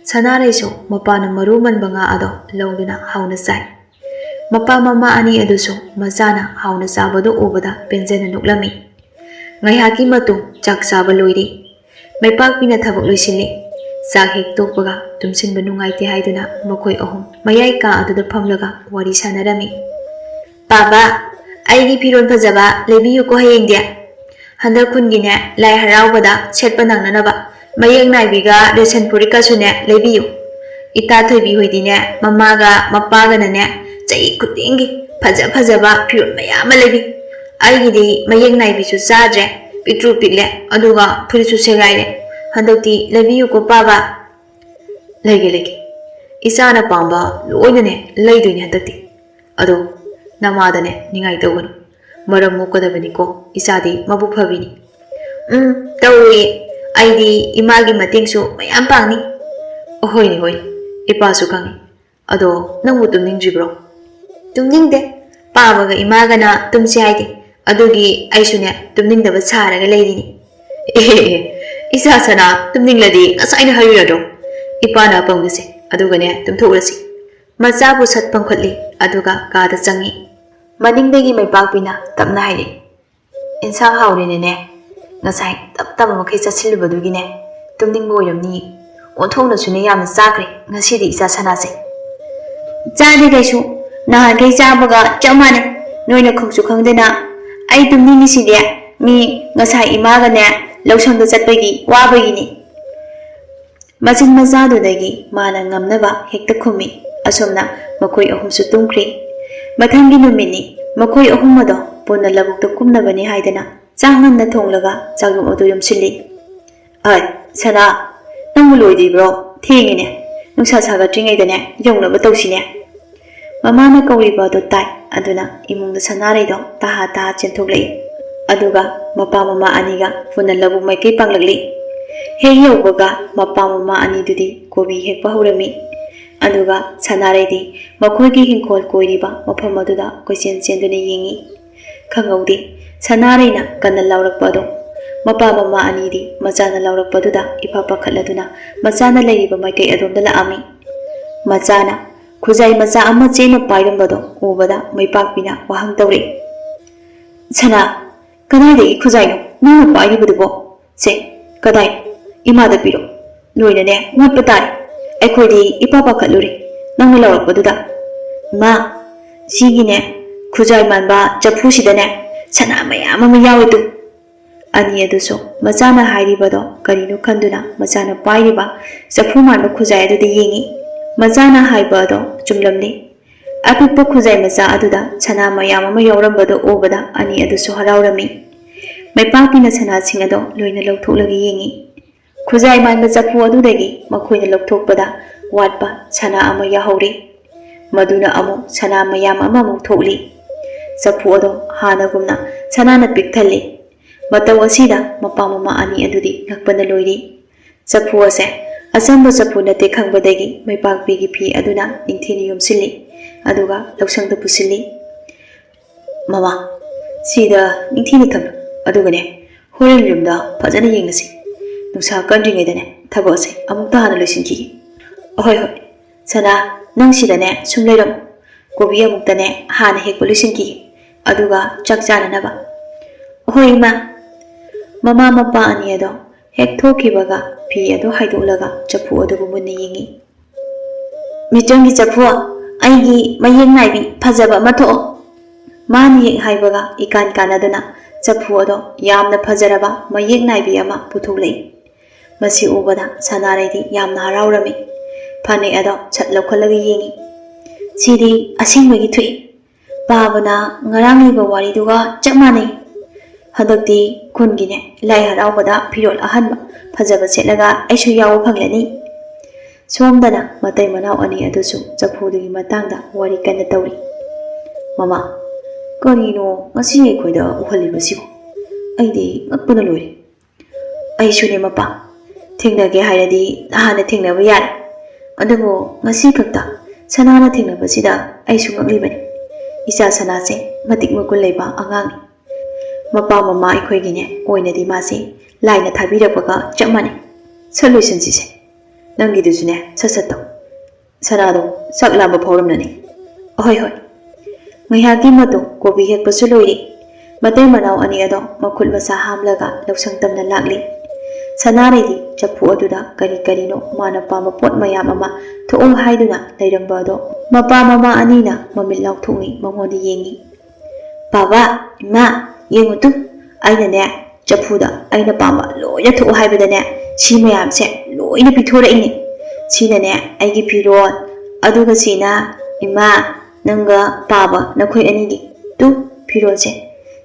ꯁꯅꯥꯔꯩꯁꯨ ꯃꯄꯥꯅ ꯃꯔꯨ ꯃꯟꯕ ꯉꯥ ꯑꯗꯣ ꯂꯧꯗꯨꯅ ꯍꯥꯎꯅ ꯆꯥꯏ꯫ ꯃꯄꯥ ꯃꯃꯥ ꯑꯅꯤ ꯑꯗꯨꯁꯨ ꯃꯆꯥꯅ ꯍꯥꯎꯅ ꯆꯥꯕꯗꯨ ꯎꯕꯗ ꯄꯦꯟꯖꯅ ꯅꯣꯛꯂꯝꯃꯤ꯫ ꯉꯥꯏꯍꯥꯛꯀꯤ ꯃꯇꯨꯡ ꯆꯥꯛ ꯆꯥꯕ ꯂꯣꯏꯔꯦ꯫ ꯃꯩꯄꯥꯛꯄꯤꯅ ꯊꯕꯛ ꯂꯣꯏꯁꯤꯜꯂꯤ꯫ ꯆꯥꯛ ꯍꯦꯛ ꯇꯣꯛꯄꯒ ꯇꯨꯝꯁꯤꯟꯕ ꯅꯨꯡꯉꯥꯏꯇꯦ ꯍꯥꯏꯗꯨꯅ ꯃꯈꯣꯏ ꯑꯍꯨꯝ ꯃꯌꯥꯏ ꯀꯥ ꯑꯗꯨꯗ ꯐꯝꯂꯒ ꯋꯥꯔꯤ ꯁꯥꯟꯅꯔꯝꯃꯤ꯫ "ꯄꯥꯕ, ꯑꯩꯒꯤ ꯐꯤꯔꯣꯜ ꯐꯖꯕ ꯂꯩꯕꯤꯌꯨꯀꯣ ꯍꯌꯦꯡꯗꯤ꯫ ꯍꯟꯗꯛ ꯈꯨꯟꯒꯤꯅꯦ ꯂꯥꯏ ꯍꯔꯥꯎꯕꯗ ꯁꯦꯠꯄ ꯅꯪꯅꯅꯕ ꯃꯌꯦꯛ ꯅꯥꯏꯕꯤꯒ ꯔꯦꯁꯟ ꯐꯨꯔꯤꯠꯀꯁꯨꯅꯦ ꯂꯩꯕꯤꯌꯨ꯫ ꯏꯇꯥ ꯊꯣꯏꯕꯤ ꯍꯣꯏꯗꯤꯅꯦ ꯃꯃꯥꯒ ꯃꯄꯥꯒꯅꯅꯦ ꯆꯍꯤ ꯈꯨꯗꯤꯡꯒꯤ ꯐꯖ ꯐꯖꯕ ꯐꯤꯔꯣꯜ ꯃꯌꯥꯝ ꯑꯃ ꯂꯩꯕꯤ꯫ ꯑꯩꯒꯤꯗꯤ ꯃꯌꯦꯛ ꯅꯥꯏꯕꯤꯁꯨ ꯆꯥꯗ꯭ꯔꯦ, ꯄꯤꯛꯇ꯭ꯔꯨ ꯄꯤꯛꯂꯦ, ꯑꯗꯨꯒ ꯐꯨꯔꯤꯠꯁꯨ ꯁꯦꯒꯥꯏꯔꯦ꯫ ꯍꯟꯗꯛꯇꯤ ꯂꯩꯕꯤꯌꯨꯀꯣ ꯄꯥꯕ꯫ "ꯂꯩꯒꯦ, ꯂꯩꯒꯦ꯫ ꯏꯆꯥꯅ ꯄꯥꯝꯕ ꯂꯣꯏꯅꯅꯦ ꯂꯩꯗꯣꯏꯅꯦ ꯍꯟꯗꯛꯇꯤ꯫ ꯑꯗꯣ ꯅꯃꯥꯗꯅꯦ ꯅꯤꯡꯉꯥꯏ ꯇꯧꯒꯅꯨ꯫ ꯃꯔꯝ ꯃꯣꯛꯀꯗꯕꯅꯤꯀꯣ, ꯏꯆꯥꯗꯤ ꯃꯕꯨꯛ ꯐꯕꯤꯅꯤ꯫" "ꯎꯝ, ꯇꯧꯔꯣꯏꯌꯦ꯫ ꯑꯩꯗꯤ ꯏꯃꯥꯒꯤ ꯃꯇꯦꯡꯁꯨ ꯃꯌꯥꯝ ꯄꯥꯡꯅꯤ꯫" "ꯑꯍꯣꯏꯅꯦ, ꯍꯣꯏꯅꯦ, ꯏꯄꯥꯁꯨ ꯈꯪꯉꯤ꯫ ꯑꯗꯣ ꯅꯪꯕꯨ ꯇꯨꯝꯅꯤꯡꯗ꯭ꯔꯤꯕ꯭ꯔꯣ?" "ꯇꯨꯝꯅꯤꯡꯗꯦ꯫ ꯄꯥꯕꯒ ꯏꯃꯥꯒꯅ ꯇꯨꯝꯁꯦ ꯍꯥꯏꯗꯦ꯫ ꯑꯗꯨꯒꯤ ꯑꯩꯁꯨꯅꯦ ꯇꯨꯝꯅꯤꯡꯗꯕ ꯁꯥꯔꯒ ꯂꯩꯔꯤꯅꯤ꯫" "ꯑꯦ, ꯑꯦ, ꯑꯦ, ꯏꯆꯥ ꯁꯅꯥ, ꯇꯨꯝꯅꯤꯡꯂꯗꯤ ꯉꯁꯥꯏꯅ ꯍꯥꯏꯔꯨ ꯌꯥꯗ꯭ꯔꯣ? ꯏꯄꯥꯅ ꯄꯝꯒꯁꯦ, ꯑꯗꯨꯒꯅꯦ ꯇꯨꯝꯊꯣꯛꯂꯁꯤ꯫" ꯃꯆꯥꯕꯨ ꯁꯠ ꯄꯝꯈꯠꯂꯤ, ꯑꯗꯨꯒ ꯀꯥꯗ ꯆꯪꯉꯤ꯫ ꯃꯅꯤꯡꯗꯒꯤ ꯃꯩꯄꯥꯛꯄꯤꯅ ꯇꯞꯅ ꯍꯥꯏꯔꯛꯏ, "ꯏꯟꯁꯥꯡ ꯍꯥꯎꯔꯦꯅꯦꯅꯦ꯫ ꯉꯁꯥꯏ ꯇꯞ ꯇꯞꯄ ꯃꯈꯩ ꯆꯥꯁꯤꯜꯂꯨꯕꯗꯨꯒꯤꯅꯦ ꯇꯨꯝꯅꯤꯡꯕ ꯑꯣꯏꯔꯝꯅꯤ꯫ ꯑꯣꯟꯊꯣꯛꯅꯁꯨꯅꯦ ꯌꯥꯝꯅ ꯆꯥꯈ꯭ꯔꯦ ꯉꯁꯤꯗꯤ ꯏꯆꯥ ꯁꯅꯥꯁꯦ꯫" "ꯆꯥꯗꯦ ꯀꯩꯁꯨ, ꯅꯍꯥꯟꯈꯩ ꯆꯥꯕꯒ ꯆꯞ ꯃꯥꯟꯅꯩ꯫ ꯅꯣꯏꯅ ꯈꯪꯁꯨ ꯈꯪꯗꯅ꯫ ꯑꯩ ꯇꯨꯝꯅꯤꯡꯉꯤꯁꯤꯗꯤ ꯃꯤ ꯉꯁꯥꯏ ꯏꯃꯥꯒꯅꯦ ꯂꯧꯁꯪꯗ ꯆꯠꯄꯒꯤ ꯋꯥꯕꯒꯤꯅꯤ꯫" ꯃꯆꯤꯟ ꯃꯆꯥꯗꯨꯗꯒꯤ ꯃꯥꯅ ꯉꯝꯅꯕ ꯍꯦꯛꯇ ꯈꯨꯝꯃꯤ꯫ ꯑꯁꯨꯝꯅ ꯃꯈꯣꯏ ꯑꯍꯨꯝꯁꯨ ꯇꯨꯝꯈ꯭ꯔꯦ꯫ ꯃꯊꯪꯒꯤ ꯅꯨꯃꯤꯠꯅꯤ꯫ ꯃꯈꯣꯏ ꯑꯍꯨꯝ ꯑꯗꯣ ꯄꯨꯟꯅ ꯂꯧꯕꯨꯛꯇ ꯀꯨꯝꯅꯕꯅꯤ ꯍꯥꯏꯗꯅ ꯆꯥꯛ ꯉꯟꯅ ꯊꯣꯡꯂꯒ ꯆꯥꯛꯌꯨꯝ ꯑꯗꯨ ꯌꯨꯝꯁꯤꯜꯂꯤ꯫ "ꯑꯩ, ꯁꯅꯥ, ꯅꯪꯕꯨ ꯂꯣꯏꯗ꯭ꯔꯤꯕ꯭ꯔꯣ? ꯊꯦꯡꯉꯤꯅꯦ꯫ ꯅꯨꯡꯁꯥ ꯁꯥꯒꯠꯇ꯭ꯔꯤꯉꯩꯗꯅꯦ ꯌꯧꯅꯕ ꯇꯧꯁꯤꯅꯦ꯫" ꯃꯃꯥꯅ ꯀꯧꯔꯤꯕ ꯑꯗꯨ ꯇꯥꯏ꯫ ꯑꯗꯨꯅ ꯏꯃꯨꯡꯗ ꯁꯅꯥꯔꯩꯗꯣ ꯇꯍꯥ ꯇꯍꯥ ꯆꯦꯟꯊꯣꯛꯂꯛꯏ꯫ ꯑꯗꯨꯒ ꯃꯄꯥ ꯃꯃꯥ ꯑꯅꯤꯒ ꯄꯨꯟꯅ ꯂꯧꯕꯨꯛ ꯃꯥꯏꯀꯩ ꯄꯥꯡꯂꯛꯂꯤ꯫ ꯍꯦꯛ ꯌꯧꯕꯒ ꯃꯄꯥ ꯃꯃꯥ ꯑꯅꯤꯗꯨꯗꯤ ꯀꯣꯕꯤ ꯍꯦꯛꯄ ꯍꯧꯔꯝꯃꯤ꯫ ꯑꯗꯨꯒ ꯁꯅꯥꯔꯩꯗꯤ ꯃꯈꯣꯏꯒꯤ ꯍꯤꯡꯈꯣꯜ ꯀꯣꯏꯔꯤꯕ ꯃꯐꯝ ꯑꯗꯨꯗ ꯀꯣꯏꯆꯦꯟ ꯆꯦꯟꯗꯨꯅ ꯌꯦꯡꯉꯤ꯫ ꯈꯪꯍꯧꯗꯦ ꯁꯅꯥꯔꯩꯅ ꯀꯟꯅ ꯂꯥꯎꯔꯛꯄ ꯑꯗꯨ꯫ ꯃꯄꯥ ꯃꯃꯥ ꯑꯅꯤꯗꯤ ꯃꯆꯥꯅ ꯂꯥꯎꯔꯛꯄꯗꯨꯗ ꯏꯄꯥ ꯄꯥꯈꯠꯂꯗꯨꯅ ꯃꯆꯥꯅ ꯂꯩꯔꯤꯕ ꯃꯥꯏꯀꯩ ꯑꯗꯣꯝꯗ ꯂꯥꯛꯑꯝꯃꯤ꯫ ꯃꯆꯥꯅ ꯈꯨꯖꯥꯏ ꯃꯆꯥ ꯑꯃ ꯆꯦꯠꯅ ꯄꯥꯏꯔꯝꯕꯗꯣ ꯎꯕꯗ ꯃꯩꯄꯥꯛꯄꯤꯅ ꯋꯥꯍꯪ ꯇꯧꯔꯛꯏ, "ꯁꯅꯥ, ꯀꯗꯥꯏꯗꯒꯤ ꯈꯨꯖꯥꯏꯅꯣ ꯅꯪꯅ ꯄꯥꯏꯔꯤꯕꯗꯨꯕꯣ? ꯁꯦ, ꯀꯗꯥꯏ? ꯏꯃꯥꯗ ꯄꯤꯔꯣ꯫ ꯂꯣꯏꯅꯅꯦ ꯃꯣꯠꯄ ꯇꯥꯔꯦ꯫ ꯑꯩꯈꯣꯏꯗꯤ ꯏꯄꯥ ꯄꯥꯈꯠꯂꯨꯔꯦ ꯅꯪꯅ ꯂꯧꯔꯛꯄꯗꯨꯗ꯫ ꯏꯃꯥ, ꯁꯤꯒꯤꯅꯦ ꯈꯨꯖꯥꯏ ꯃꯥꯟꯕ ꯆꯐꯨꯁꯤꯗꯅꯦ ꯁꯅꯥ ꯃꯌꯥꯝ ꯑꯃ ꯌꯥꯎꯏ ꯇꯨ꯫" ꯑꯅꯤ ꯑꯗꯨꯁꯨ ꯃꯆꯥꯅ ꯍꯥꯏꯔꯤꯕꯗꯣ ꯀꯔꯤꯅꯣ ꯈꯟꯗꯨꯅ ꯃꯆꯥꯅ ꯄꯥꯏꯔꯤꯕ ꯆꯐꯨ ꯃꯥꯟꯕ ꯈꯨꯖꯥꯏ ꯑꯗꯨꯗ ꯌꯦꯡꯉꯤ꯫ ꯃꯆꯥꯅ ꯍꯥꯏꯕ ꯑꯗꯣ ꯆꯨꯝꯂꯝꯂꯦ꯫ ꯑꯄꯤꯛꯄ ꯈꯨꯖꯥꯏ ꯃꯆꯥ ꯑꯗꯨꯗ ꯁꯅꯥ ꯃꯌꯥꯝ ꯑꯃ ꯌꯥꯎꯔꯝꯕꯗꯨ ꯎꯕꯗ ꯑꯅꯤ ꯑꯗꯨꯁꯨ ꯍꯔꯥꯎꯔꯝꯃꯤ꯫ ꯃꯩꯄꯥꯛꯄꯤꯅ ꯁꯅꯥꯁꯤꯡ ꯑꯗꯣ ꯂꯣꯏꯅ ꯂꯧꯊꯣꯛꯂꯒ ꯌꯦꯡꯉꯤ꯫ ꯈꯨꯖꯥꯏ ꯃꯥꯟꯕ ꯆꯐꯨ ꯑꯗꯨꯗꯒꯤ ꯃꯈꯣꯏꯅ ꯂꯧꯊꯣꯛꯄꯗ ꯋꯥꯠꯄ ꯁꯅꯥ ꯑꯃ ꯌꯥꯎꯍꯧꯔꯤ꯫ ꯃꯗꯨꯅ ꯑꯃꯨꯛ ꯁꯅꯥ ꯃꯌꯥꯝ ꯑꯃꯃꯨꯛ ꯊꯣꯛꯂꯤ꯫ ꯆꯐꯨ ꯑꯗꯣ ꯍꯥꯟꯅꯒꯨꯝꯅ ꯁꯅꯥꯅ ꯄꯤꯛ ꯊꯜꯂꯤ꯫ ꯃꯇꯧ ꯑꯁꯤꯗ ꯃꯄꯥ ꯃꯃꯥ ꯑꯅꯤ ꯑꯗꯨꯗꯤ ꯉꯛꯄꯅ ꯂꯣꯏꯔꯤ꯫ ꯆꯐꯨ ꯑꯁꯦ ꯑꯆꯝꯕ ꯆꯐꯨ ꯅꯠꯇꯦ ꯈꯪꯕꯗꯒꯤ ꯃꯩꯄꯥꯛꯄꯤꯒꯤ ꯐꯤ ꯑꯗꯨꯅ ꯅꯤꯡꯊꯤꯅ ꯌꯣꯝꯁꯤꯜꯂꯤ, ꯑꯗꯨꯒ ꯂꯧꯁꯪꯗ ꯄꯨꯁꯤꯜꯂꯤ꯫ "ꯃꯃꯥ, ꯁꯤꯗ ꯅꯤꯡꯊꯤꯅ ꯊꯝꯂꯨ, ꯑꯗꯨꯒꯅꯦ, ꯍꯣꯔꯦꯟ ꯌꯨꯝꯗ ꯐꯖꯅ ꯌꯦꯡꯉꯁꯤ꯫ ꯅꯨꯡꯁꯥ ꯀꯟꯗ꯭ꯔꯤꯉꯩꯗꯅꯦ ꯊꯕꯛ ꯑꯁꯦ ꯑꯃꯨꯛꯇ ꯍꯥꯟꯅ ꯂꯣꯏꯁꯤꯟꯈꯤꯒꯦ꯫ ꯑꯍꯣꯏ, ꯍꯣꯏ꯫ ꯁꯅꯥ, ꯅꯪ ꯁꯤꯗꯅꯦ ꯁꯨꯝ ꯂꯩꯔꯝꯃꯨ꯫ ꯀꯣꯕꯤ ꯑꯃꯨꯛꯇꯅꯦ ꯍꯥꯟꯅ ꯍꯦꯛꯄ ꯂꯣꯏꯁꯤꯟꯈꯤꯒꯦ, ꯑꯗꯨꯒ ꯆꯥꯛ ꯆꯥꯅꯅꯕ꯫" "ꯑꯍꯣꯏ, ꯏꯃꯥ꯫" ꯃꯃꯥ ꯃꯄꯥ ꯑꯅꯤ ꯑꯗꯣ ꯍꯦꯛ ꯊꯣꯛꯈꯤꯕꯒ ꯐꯤ ꯑꯗꯨ ꯍꯥꯏꯗꯣꯛꯂꯒ ꯆꯐꯨ ꯑꯗꯨꯕꯨ ꯃꯨꯟꯅ ꯌꯦꯡꯉꯤ꯫ "ꯃꯤꯆꯝꯒꯤ ꯆꯐꯨ, ꯑꯩꯒꯤ ꯃꯌꯦꯛ ꯅꯥꯏꯕꯤ ꯐꯖꯕ ꯑꯃ ꯊꯣꯛꯑꯣ꯫" ꯃꯥꯅ ꯍꯦꯛ ꯍꯥꯏꯕꯒ ꯏꯀꯥꯟ ꯀꯥꯟꯅꯗꯅ ꯆꯐꯨ ꯑꯗꯣ ꯌꯥꯝꯅ ꯐꯖꯔꯕ ꯃꯌꯦꯛ ꯅꯥꯏꯕꯤ ꯑꯃ ꯄꯨꯊꯣꯛꯂꯛꯏ꯫ ꯃꯁꯤ ꯎꯕꯗ ꯁꯅꯥꯔꯩꯗꯤ ꯌꯥꯝꯅ ꯍꯔꯥꯎꯔꯝꯃꯤ꯫ ꯐꯅꯦꯛ ꯑꯗꯣ ꯁꯠ ꯂꯧꯈꯠꯂꯒ ꯌꯦꯡꯉꯤ꯫ "ꯁꯤꯗꯤ ꯑꯁꯦꯡꯕꯒꯤ ꯊꯣꯛꯏ꯫ ꯄꯥꯕꯅ ꯉꯔꯥꯡ ꯂꯤꯕ ꯋꯥꯔꯤꯗꯨꯒ ꯆꯞ ꯃꯥꯟꯅꯩ꯫ ꯍꯟꯗꯛꯇꯤ ꯈꯨꯟꯒꯤꯅꯦ ꯂꯥꯏ ꯍꯔꯥꯎꯕꯗ ꯐꯤꯔꯣꯜ ꯑꯍꯟꯕ ꯐꯖꯕ ꯁꯦꯠꯂꯒ ꯑꯩꯁꯨ ꯌꯥꯎꯕ ꯐꯪꯂꯅꯤ꯫" ꯁꯣꯝꯗꯅ ꯃꯇꯩ ꯃꯅꯥꯎ ꯑꯅꯤ ꯑꯗꯨꯁꯨ ꯆꯐꯨꯗꯨꯒꯤ ꯃꯇꯥꯡꯗ ꯋꯥꯔꯤ ꯀꯟꯅ ꯇꯧꯔꯤ꯫ "ꯃꯃꯥ, ꯀꯔꯤꯅꯣ ꯉꯁꯤ ꯑꯩꯈꯣꯏꯗ ꯎꯍꯜꯂꯤꯕꯁꯤꯕꯨ? ꯑꯩꯗꯤ ꯉꯛꯄꯅ ꯂꯣꯏꯔꯦ꯫" "ꯑꯩꯁꯨꯅꯦ ꯃꯄꯥ, ꯊꯦꯡꯅꯒꯦ ꯍꯥꯏꯔꯗꯤ ꯅꯍꯥꯟꯅ ꯊꯦꯡꯅꯕ ꯌꯥꯔꯦ꯫ ꯑꯗꯨꯕꯨ ꯉꯁꯤ ꯈꯛꯇ ꯁꯅꯥꯅ ꯊꯦꯡꯅꯕꯁꯤꯗ ꯑꯩꯁꯨ ꯉꯛꯂꯤꯕꯅꯤ꯫ ꯏꯆꯥ ꯁꯅꯥꯁꯦ ꯃꯇꯤꯛ ꯃꯒꯨꯟ ꯂꯩꯕ ꯑꯉꯥꯡꯅꯤ꯫ ꯃꯄꯥ ꯃꯃꯥ ꯑꯩꯈꯣꯏꯒꯤꯅꯦ ꯑꯣꯏꯅꯗꯤ ꯃꯥꯁꯦ ꯂꯥꯏꯅ ꯊꯥꯕꯤꯔꯛꯄꯒ ꯆꯞ ꯃꯥꯟꯅꯩ꯫ ꯁꯠ ꯂꯣꯏꯁꯤꯟꯁꯤꯁꯦ꯫ ꯅꯪꯒꯤꯗꯨꯁꯨꯅꯦ ꯁꯠ ꯁꯠ ꯇꯧ꯫ ꯁꯅꯥꯗꯣ ꯆꯥꯛ ꯂꯥꯝꯕ ꯐꯥꯎꯔꯝꯂꯅꯤ꯫" "ꯑꯍꯣꯏ, ꯍꯣꯏ꯫" ꯉꯥꯏꯍꯥꯛꯀꯤ ꯃꯇꯨꯡ ꯀꯣꯕꯤ ꯍꯦꯛꯄꯁꯨ ꯂꯣꯏꯔꯦ꯫ ꯃꯇꯩ ꯃꯅꯥꯎ ꯑꯅꯤ ꯑꯗꯣ ꯃꯈꯨꯠ ꯃꯁꯥ ꯍꯥꯝꯂꯒ ꯂꯧꯁꯪ ꯇꯝꯅ ꯂꯥꯛꯂꯤ꯫ ꯁꯅꯥꯔꯩꯗꯤ ꯆꯐꯨ ꯑꯗꯨꯗ ꯀꯔꯤ ꯀꯔꯤꯅꯣ ꯃꯥꯅ ꯄꯥꯝꯕ ꯄꯣꯠ ꯃꯌꯥꯝ ꯑꯃ ꯊꯣꯛꯑꯣ ꯍꯥꯏꯗꯨꯅ ꯂꯩꯔꯝꯕ ꯑꯗꯣ ꯃꯄꯥ ꯃꯃꯥ ꯑꯅꯤꯅ ꯃꯃꯤꯠ ꯂꯥꯎꯊꯣꯛꯉꯩ ꯃꯉꯣꯟꯗ ꯌꯦꯡꯉꯤ꯫ "ꯕꯥꯕꯥ, ꯏꯃꯥ, ꯌꯦꯡꯉꯨ ꯇꯨ, ꯑꯩꯅꯅꯦ ꯆꯐꯨꯗ ꯑꯩꯅ ꯄꯥꯝꯕ ꯂꯣꯏꯅ ꯊꯣꯛꯑꯣ ꯍꯥꯏꯕꯗꯅꯦ ꯁꯤ ꯃꯌꯥꯝꯁꯦ ꯂꯣꯏꯅ ꯄꯤꯊꯣꯔꯛꯏꯅꯦ꯫ ꯁꯤꯅꯅꯦ ꯑꯩꯒꯤ ꯐꯤꯔꯣꯜ, ꯑꯗꯨꯒ ꯁꯤꯅ ꯏꯃꯥ, ꯅꯪꯒ ꯄꯥꯕ ꯅꯈꯣꯏ ꯑꯅꯤꯒꯤ ꯇꯨ ꯐꯤꯔꯣꯜꯁꯦ,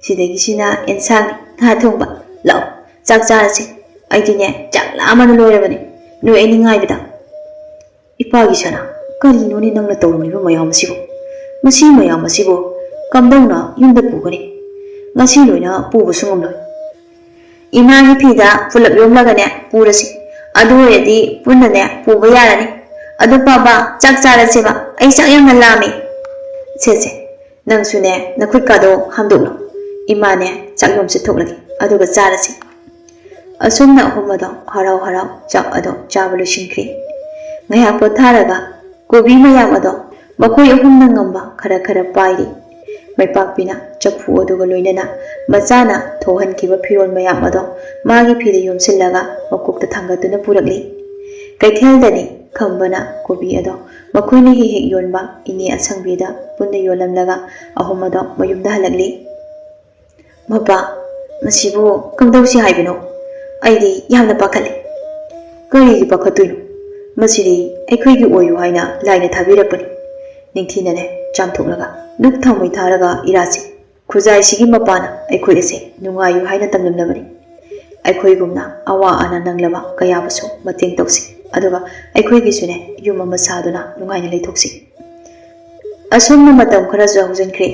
ꯁꯤꯗꯒꯤ ꯁꯤꯅ ꯑꯦꯟꯁꯥꯡꯅꯤ, ꯉꯥ ꯊꯣꯡꯕ, ꯂꯥꯛꯑꯣ, ꯆꯥꯛ ꯆꯥꯔꯁꯤ꯫ ꯑꯩꯗꯤꯅꯦ, ꯆꯥꯛ ꯂꯥꯝꯕꯅ ꯂꯣꯏꯔꯕꯅꯤ, ꯅꯣꯏ ꯑꯅꯤ ꯉꯥꯏꯕꯗ꯫ ꯏꯄꯥꯒꯤ ꯁꯅꯥ, ꯀꯔꯤꯅꯣꯅꯦ ꯅꯪꯅ ꯇꯧꯔꯝꯂꯤꯕ ꯃꯌꯥꯝ ꯑꯁꯤꯕꯨ? ꯃꯁꯤ ꯃꯌꯥꯝ ꯑꯁꯤꯕꯨ ꯀꯝꯗꯧꯅ ꯌꯨꯝꯗ ꯄꯨꯒꯅꯤ? ꯉꯁꯤ ꯂꯣꯏꯅ ꯄꯨꯕꯁꯨ ꯉꯝꯂꯣꯏ꯫ ꯏꯃꯥꯒꯤ ꯐꯤꯗ ꯄꯨꯂꯞ ꯌꯣꯝꯂꯒꯅꯦ ꯄꯨꯔꯁꯤ꯫ ꯑꯗꯨ ꯑꯣꯏꯔꯗꯤ ꯄꯨꯟꯅꯅꯦ ꯄꯨꯕ ꯌꯥꯔꯅꯤ꯫ ꯑꯗꯨ ꯄꯥꯕ, ꯆꯥꯛ ꯆꯥꯔꯁꯦꯕ, ꯑꯩ ꯆꯥꯛ ꯌꯥꯝꯅ ꯂꯥꯝꯃꯦ꯫ ꯁꯦ ꯁꯦ, ꯅꯪꯁꯨꯅꯦ ꯅꯈꯨꯠꯀꯥꯗꯣ ꯍꯥꯝꯗꯣꯛꯂꯣ꯫ ꯏꯃꯥꯅꯦ ꯆꯥꯛ ꯌꯣꯝꯁꯦ ꯊꯣꯛꯂꯒꯦ, ꯑꯗꯨꯒ ꯆꯥꯔꯁꯤ꯫ ꯑꯁꯨꯝꯅ ꯑꯍꯨꯝ ꯑꯗꯣ ꯍꯔꯥꯎ ꯍꯔꯥꯎ ꯆꯥꯛ ꯑꯗꯣ ꯆꯥꯕ ꯂꯣꯏꯁꯤꯟꯈ꯭ꯔꯦ꯫ ꯉꯥꯏꯍꯥꯛ ꯄꯣꯊꯥꯔꯒ ꯀꯣꯕꯤ ꯃꯌꯥꯝ ꯑꯗꯣ ꯃꯈꯣꯏ ꯑꯍꯨꯝꯅ ꯉꯝꯕ ꯈꯔ ꯈꯔ ꯄꯥꯏꯔꯤ꯫ ꯃꯩꯄꯥꯛꯄꯤꯅ ꯆꯐꯨ ꯑꯗꯨꯒ ꯂꯣꯏꯅꯅ ꯃꯆꯥꯅ ꯊꯣꯛꯍꯟꯈꯤꯕ ꯐꯤꯔꯣꯜ ꯃꯌꯥꯝ ꯑꯗꯣ ꯃꯥꯒꯤ ꯐꯤꯗ ꯌꯣꯝꯁꯤꯜꯂꯒ ꯃꯀꯣꯛꯇ ꯊꯥꯡꯒꯠꯇꯨꯅ ꯄꯨꯔꯛꯂꯤ꯫ ꯀꯩꯊꯦꯜꯗꯅꯤ ꯈꯝꯕꯅ ꯀꯣꯕꯤ ꯑꯗꯣ ꯃꯈꯣꯏꯅ ꯍꯦꯛ ꯍꯦꯛ ꯌꯣꯟꯕ ꯏꯅꯦ ꯑꯁꯪꯕꯤꯗ ꯄꯨꯟꯅ ꯌꯣꯜꯂꯝꯂꯒ ꯑꯍꯨꯝ ꯑꯗꯣ ꯃꯌꯨꯝꯗ ꯍꯜꯂꯛꯂꯤ꯫ "ꯃꯄꯥ, ꯃꯁꯤꯕꯨ ꯀꯝꯗꯧꯁꯤ ꯍꯥꯏꯕꯅꯣ? ꯑꯩꯗꯤ ꯌꯥꯝꯅ ꯄꯥꯈꯠꯂꯤ꯫" "ꯀꯔꯤꯒꯤ ꯄꯥꯈꯠꯇꯣꯏꯅꯣ? ꯃꯁꯤꯗꯤ ꯑꯩꯈꯣꯏꯒꯤ ꯑꯣꯏꯌꯨ ꯍꯥꯏꯅ ꯂꯥꯏꯅ ꯊꯥꯕꯤꯔꯛꯄꯅꯤ꯫" ꯅꯤꯡꯊꯤꯅꯅꯦ ꯆꯥꯝꯊꯣꯛꯂꯒ ꯅꯨꯛ ꯊꯥꯎꯃꯩ ꯊꯥꯔꯒ ꯏꯔꯥꯁꯤ꯫ ꯈꯨꯖꯥꯏꯁꯤꯒꯤ ꯃꯄꯥꯅ ꯑꯩꯈꯣꯏ ꯑꯁꯦ ꯅꯨꯡꯉꯥꯏꯌꯨ ꯍꯥꯏꯅ ꯇꯝꯂꯝꯂꯕꯅꯤ꯫ ꯑꯩꯈꯣꯏꯒꯨꯝꯅ ꯑꯋꯥ ꯑꯅꯥ ꯅꯪꯂꯕ ꯀꯌꯥꯕꯨꯁꯨ ꯃꯇꯦꯡ ꯇꯧꯁꯤ, ꯑꯗꯨꯒ ꯑꯩꯈꯣꯏꯒꯤꯁꯨꯅꯦ ꯌꯨꯝ ꯑꯃ ꯁꯥꯗꯨꯅ ꯅꯨꯡꯉꯥꯏꯅ ꯂꯩꯊꯣꯛꯁꯤ꯫ ꯑꯁꯨꯝꯅ ꯃꯇꯝ ꯈꯔꯁꯨ ꯍꯧꯖꯤꯟꯈ꯭ꯔꯦ꯫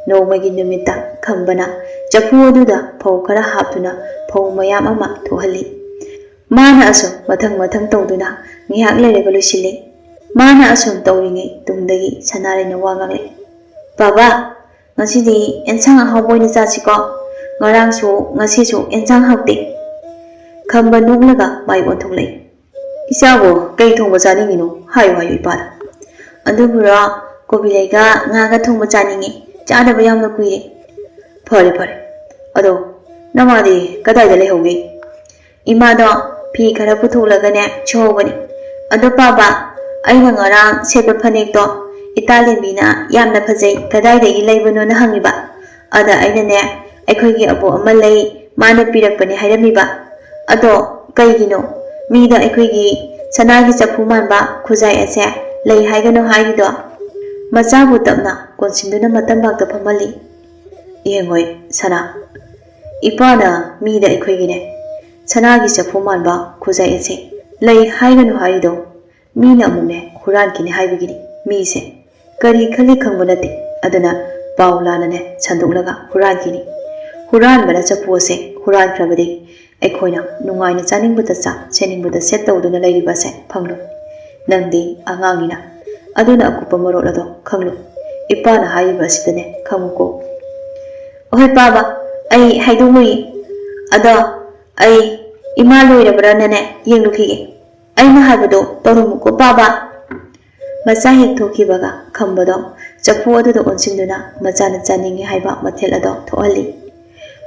ꯅꯣꯡꯃꯒꯤ ꯅꯨꯃꯤꯠꯇ ꯈꯝꯕꯅ ꯆꯐꯨ ꯑꯗꯨꯗ ꯐꯧ ꯈꯔ ꯍꯥꯞꯇꯨꯅ ꯐꯧ ꯃꯌꯥꯝ ꯑꯃ ꯊꯣꯛꯍꯜꯂꯤ꯫ ꯃꯥꯅ ꯑꯁꯨꯝ ꯃꯊꯪ ꯃꯊꯪ ꯇꯧꯗꯨꯅ ꯉꯥꯏꯍꯥꯛ ꯂꯩꯔꯒ ꯂꯣꯏꯁꯤꯜꯂꯤ꯫ ꯃꯥꯅ ꯑꯁꯨꯝ ꯇꯧꯔꯤꯉꯩ ꯇꯨꯡꯗꯒꯤ ꯁꯅꯥꯔꯩꯅ ꯋꯥ ꯉꯥꯡꯂꯛꯏ꯫ "ꯕꯥꯕꯥ, ꯉꯁꯤꯗꯤ ꯑꯦꯟꯁꯥꯡ ꯑꯍꯥꯎꯕ ꯑꯣꯏꯅ ꯆꯥꯁꯤꯀꯣ꯫ ꯉꯔꯥꯡꯁꯨ ꯉꯁꯤꯁꯨ ꯑꯦꯟꯁꯥꯡ ꯍꯥꯎꯇꯦ꯫" ꯈꯝꯕ ꯅꯣꯛꯂꯒ ꯃꯥꯏ ꯑꯣꯟꯊꯣꯛꯂꯛꯏ꯫ "ꯏꯆꯥꯕꯨ ꯀꯩ ꯊꯣꯡꯕ ꯆꯥꯅꯤꯡꯉꯤꯅꯣ? ꯍꯥꯏꯌꯨ ꯍꯥꯏꯌꯨ ꯏꯄꯥꯗ꯫" "ꯑꯗꯨꯕꯨꯔꯣ, ꯀꯣꯕꯤ ꯂꯩꯒ ꯉꯥꯒ ꯊꯣꯡꯕ ꯆꯥꯅꯤꯡꯉꯤ꯫ ꯆꯥꯗꯕ ꯌꯥꯝꯅ ꯀꯨꯏꯔꯦ꯫" "ꯐꯔꯦ ꯐꯔꯦ꯫ ꯑꯗꯣ ꯅꯃꯥꯗꯤ ꯀꯗꯥꯏꯗ ꯂꯩꯍꯧꯒꯦ?" "ꯏꯃꯥꯗꯣ ꯐꯤ ꯈꯔ ꯄꯨꯊꯣꯛꯂꯒꯅꯦ ꯁꯨꯍꯧꯕꯅꯤ꯫ ꯑꯗꯣ ꯄꯥꯕ, ꯑꯩꯅ ꯉꯔꯥꯡ ꯁꯦꯠꯄ ꯐꯅꯦꯛꯇꯣ ꯏꯇꯥ ꯂꯦꯝꯕꯤꯅ ꯌꯥꯝꯅ ꯐꯖꯩ, ꯀꯗꯥꯏꯗꯒꯤ ꯂꯩꯕꯅꯣꯅ ꯍꯪꯉꯤꯕ꯫ ꯑꯗ ꯑꯩꯅꯅꯦ ꯑꯩꯈꯣꯏꯒꯤ ꯑꯕꯣꯛ ꯑꯃ ꯂꯩ, ꯃꯥꯅ ꯄꯤꯔꯛꯄꯅꯦ ꯍꯥꯏꯔꯝꯃꯤꯕ꯫ ꯑꯗꯣ ꯀꯩꯒꯤꯅꯣ ꯃꯤꯗ ꯑꯩꯈꯣꯏꯒꯤ ꯁꯅꯥꯒꯤ ꯆꯐꯨ ꯃꯥꯟꯕ ꯈꯨꯖꯥꯏ ꯑꯁꯦ ꯂꯩ ꯍꯥꯏꯒꯅꯣ ꯍꯥꯏꯔꯤꯗꯣ?" ꯃꯆꯥꯕꯨ ꯇꯞꯅ ꯀꯣꯟꯁꯤꯟꯗꯨꯅ ꯃꯇꯝꯕꯥꯛꯇ ꯐꯝꯍꯜꯂꯤ꯫ "ꯌꯦꯡꯉꯣꯏ ꯁꯅꯥ, ꯏꯄꯥꯅ ꯃꯤꯗ ꯑꯩꯈꯣꯏꯒꯤꯅꯦ ꯁꯅꯥꯒꯤ ꯆꯐꯨ ꯃꯥꯟꯕ ꯈꯨꯖꯥꯏ ꯑꯁꯦ ꯂꯩ ꯍꯥꯏꯒꯅꯨ ꯍꯥꯏꯔꯤꯗꯣ, ꯃꯤꯅ ꯑꯃꯨꯛꯅꯦ ꯍꯨꯔꯥꯟꯈꯤꯅꯤ ꯍꯥꯏꯕꯒꯤꯅꯤ꯫ ꯃꯤꯁꯦ ꯀꯔꯤ ꯈꯜꯂꯤ ꯈꯪꯕ ꯅꯠꯇꯦ꯫ ꯑꯗꯨꯅ ꯄꯥꯎ ꯂꯥꯟꯅꯅꯦ ꯁꯟꯗꯣꯛꯂꯒ ꯍꯨꯔꯥꯟꯈꯤꯅꯤ꯫ ꯍꯨꯔꯥꯟꯕꯅ ꯆꯐꯨ ꯑꯁꯦ ꯍꯨꯔꯥꯟꯈ꯭ꯔꯕꯗꯤ ꯑꯩꯈꯣꯏꯅ ꯅꯨꯡꯉꯥꯏꯅ ꯆꯥꯅꯤꯡꯕꯗ ꯆꯥ, ꯁꯦꯠꯅꯤꯡꯕꯗ ꯁꯦꯠ ꯇꯧꯗꯨꯅ ꯂꯩꯔꯤꯕ ꯑꯁꯦ ꯐꯪꯂꯣꯏ꯫ ꯅꯪꯗꯤ ꯑꯉꯥꯡꯅꯤꯅ꯫ ꯑꯗꯨꯅ ꯑꯀꯨꯞꯄ ꯃꯔꯣꯜ ꯑꯗꯣ ꯈꯪꯂꯨ꯫ ꯏꯄꯥꯅ ꯍꯥꯏꯔꯤꯕ ꯑꯁꯤꯗꯅꯦ ꯈꯪꯉꯨꯀꯣ꯫ ꯑꯍꯣꯏ ꯄꯥꯕ, ꯑꯩ ꯍꯥꯏꯗꯣꯛꯂꯨꯏ꯫ ꯑꯗꯣ ꯑꯩ ꯏꯃꯥ ꯂꯣꯏꯔꯕ꯭ꯔꯥꯅꯅꯦ ꯌꯦꯡꯂꯨꯈꯤꯒꯦ꯫ ꯑꯩꯅ ꯍꯥꯏꯕꯗꯣ ꯇꯧꯔꯝꯃꯨꯀꯣ ꯄꯥꯕ꯫ ꯃꯆꯥ ꯍꯦꯛ ꯊꯣꯛꯈꯤꯕꯒ ꯈꯝꯕꯗꯣ ꯆꯐꯨ ꯑꯗꯨꯗ ꯑꯣꯟꯁꯤꯟꯗꯨꯅ ꯃꯆꯥꯅ ꯆꯥꯅꯤꯡꯉꯤ ꯍꯥꯏꯕ ꯃꯊꯦꯜ ꯑꯗꯣ ꯊꯣꯛꯍꯜꯂꯤ꯫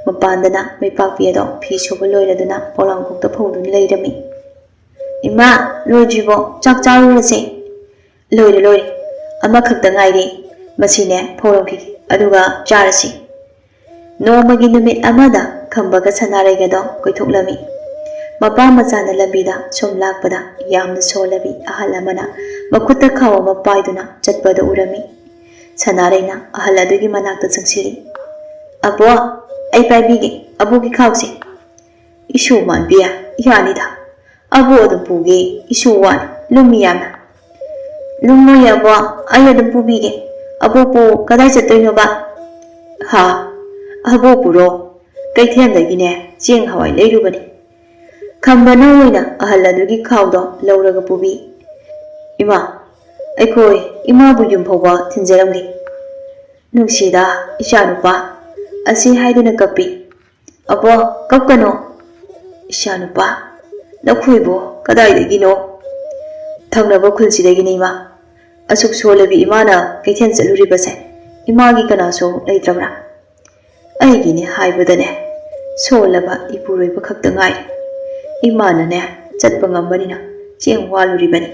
ꯃꯄꯥꯟꯗꯅ ꯃꯩꯄꯥꯛꯄꯤ ꯑꯗꯣ ꯐꯤ ꯁꯨꯕ ꯂꯣꯏꯔꯗꯨꯅ ꯄꯣꯂꯥꯡꯈꯣꯛꯇ ꯐꯧꯗꯨꯅ ꯂꯩꯔꯝꯃꯤ꯫ "ꯏꯃꯥ, ꯂꯣꯏꯗ꯭ꯔꯤꯕꯣ? ꯆꯥꯛ ꯆꯥꯔꯨꯔꯁꯦ꯫" "ꯂꯣꯏꯔꯦ, ꯂꯣꯏꯔꯦ꯫ ꯑꯃꯈꯛꯇ ꯉꯥꯏꯔꯦ꯫ ꯃꯁꯤꯅꯦ ꯐꯧꯔꯝꯈꯤꯒꯦ, ꯑꯗꯨꯒ ꯆꯥꯔꯁꯤ꯫" ꯅꯣꯡꯃꯒꯤ ꯅꯨꯃꯤꯠ ꯑꯃꯗ ꯈꯝꯕꯒ ꯁꯅꯥꯔꯩꯒꯗꯣ ꯀꯣꯏꯊꯣꯛꯂꯝꯃꯤ꯫ ꯃꯄꯥ ꯃꯆꯥꯅ ꯂꯝꯕꯤꯗ ꯁꯨꯝ ꯂꯥꯛꯄꯗ ꯌꯥꯝꯅ ꯁꯣꯜꯂꯕꯤ ꯑꯍꯜ ꯑꯃꯅ ꯃꯈꯨꯠꯇ ꯈꯥꯎ ꯑꯃ ꯄꯥꯏꯗꯨꯅ ꯆꯠꯄꯗꯨ ꯎꯔꯝꯃꯤ꯫ ꯁꯅꯥꯔꯩꯅ ꯑꯍꯜ ꯑꯗꯨꯒꯤ ꯃꯅꯥꯛꯇ ꯆꯪꯁꯤꯜꯂꯤ꯫ "ꯑꯕꯣ, ꯑꯩ ꯄꯥꯏꯕꯤꯒꯦ ꯑꯕꯣꯒꯤ ꯈꯥꯎꯁꯦ꯫" "ꯏꯁꯨ ꯃꯥꯟꯕꯤ, ꯌꯥꯅꯤꯗ꯫ ꯑꯕꯣ ꯑꯗꯨꯝ ꯄꯨꯒꯦ, ꯏꯁꯨ ꯋꯥꯅꯤ, ꯂꯨꯝꯃꯤ ꯌꯥꯝꯅ꯫" "ꯂꯨꯝꯃꯣꯏ ꯑꯕꯣ, ꯑꯩ ꯑꯗꯨꯝ ꯄꯨꯕꯤꯒꯦ꯫ ꯑꯕꯣꯛꯄꯨ ꯀꯗꯥꯏ ꯆꯠꯇꯣꯏꯅꯣꯕ?" "ꯍꯥ? ꯑꯕꯣꯛꯄꯨꯔꯣ? ꯀꯩꯊꯦꯜꯗꯒꯤꯅꯦ ꯆꯦꯡ ꯍꯋꯥꯏ ꯂꯩꯔꯨꯕꯅꯤ꯫" ꯈꯝꯕꯅ ꯑꯣꯏꯅ ꯑꯍꯜ ꯑꯗꯨꯒꯤ ꯈꯥꯎꯗꯣ ꯂꯧꯔꯒ ꯄꯨꯕꯤ꯫ "ꯏꯃꯥ, ꯑꯩꯈꯣꯏ ꯏꯃꯥꯕꯨ ꯌꯨꯝ ꯐꯥꯎꯕ ꯊꯤꯟꯖꯔꯝꯒꯦ꯫" "ꯅꯨꯡꯁꯤꯗ, ꯏꯆꯥꯅꯨꯄꯥ꯫" ꯑꯁꯤ ꯍꯥꯏꯗꯨꯅ ꯀꯞꯄꯤ꯫ "ꯑꯕꯣ, ꯀꯞꯀꯅꯣ꯫" "ꯏꯆꯥꯅꯨꯄꯥ, ꯅꯈꯣꯏꯕꯨ ꯀꯗꯥꯏꯗꯒꯤꯅꯣ?" "ꯊꯪꯅꯕ ꯈꯨꯜꯁꯤꯗꯒꯤꯅꯤ, ꯏꯃꯥ꯫ ꯑꯁꯨꯛ ꯁꯣꯜꯂꯕꯤ ꯏꯃꯥꯅ ꯀꯩꯊꯦꯜ ꯆꯠꯂꯨꯔꯤꯕꯁꯦ ꯏꯃꯥꯒꯤ ꯀꯅꯥꯁꯨ ꯂꯩꯇ꯭ꯔꯕ꯭ꯔꯥ?" "ꯑꯩꯒꯤꯅꯤ ꯍꯥꯏꯕꯗꯅꯦ, ꯁꯣꯜꯂꯕ ꯏꯄꯨꯔꯣꯏꯕ ꯈꯛꯇ ꯉꯥꯏꯔꯦ꯫ ꯏꯃꯥꯅꯅꯦ ꯆꯠꯄ ꯉꯝꯕꯅꯤꯅ ꯆꯦꯡ ꯋꯥꯜꯂꯨꯔꯤꯕꯅꯤ꯫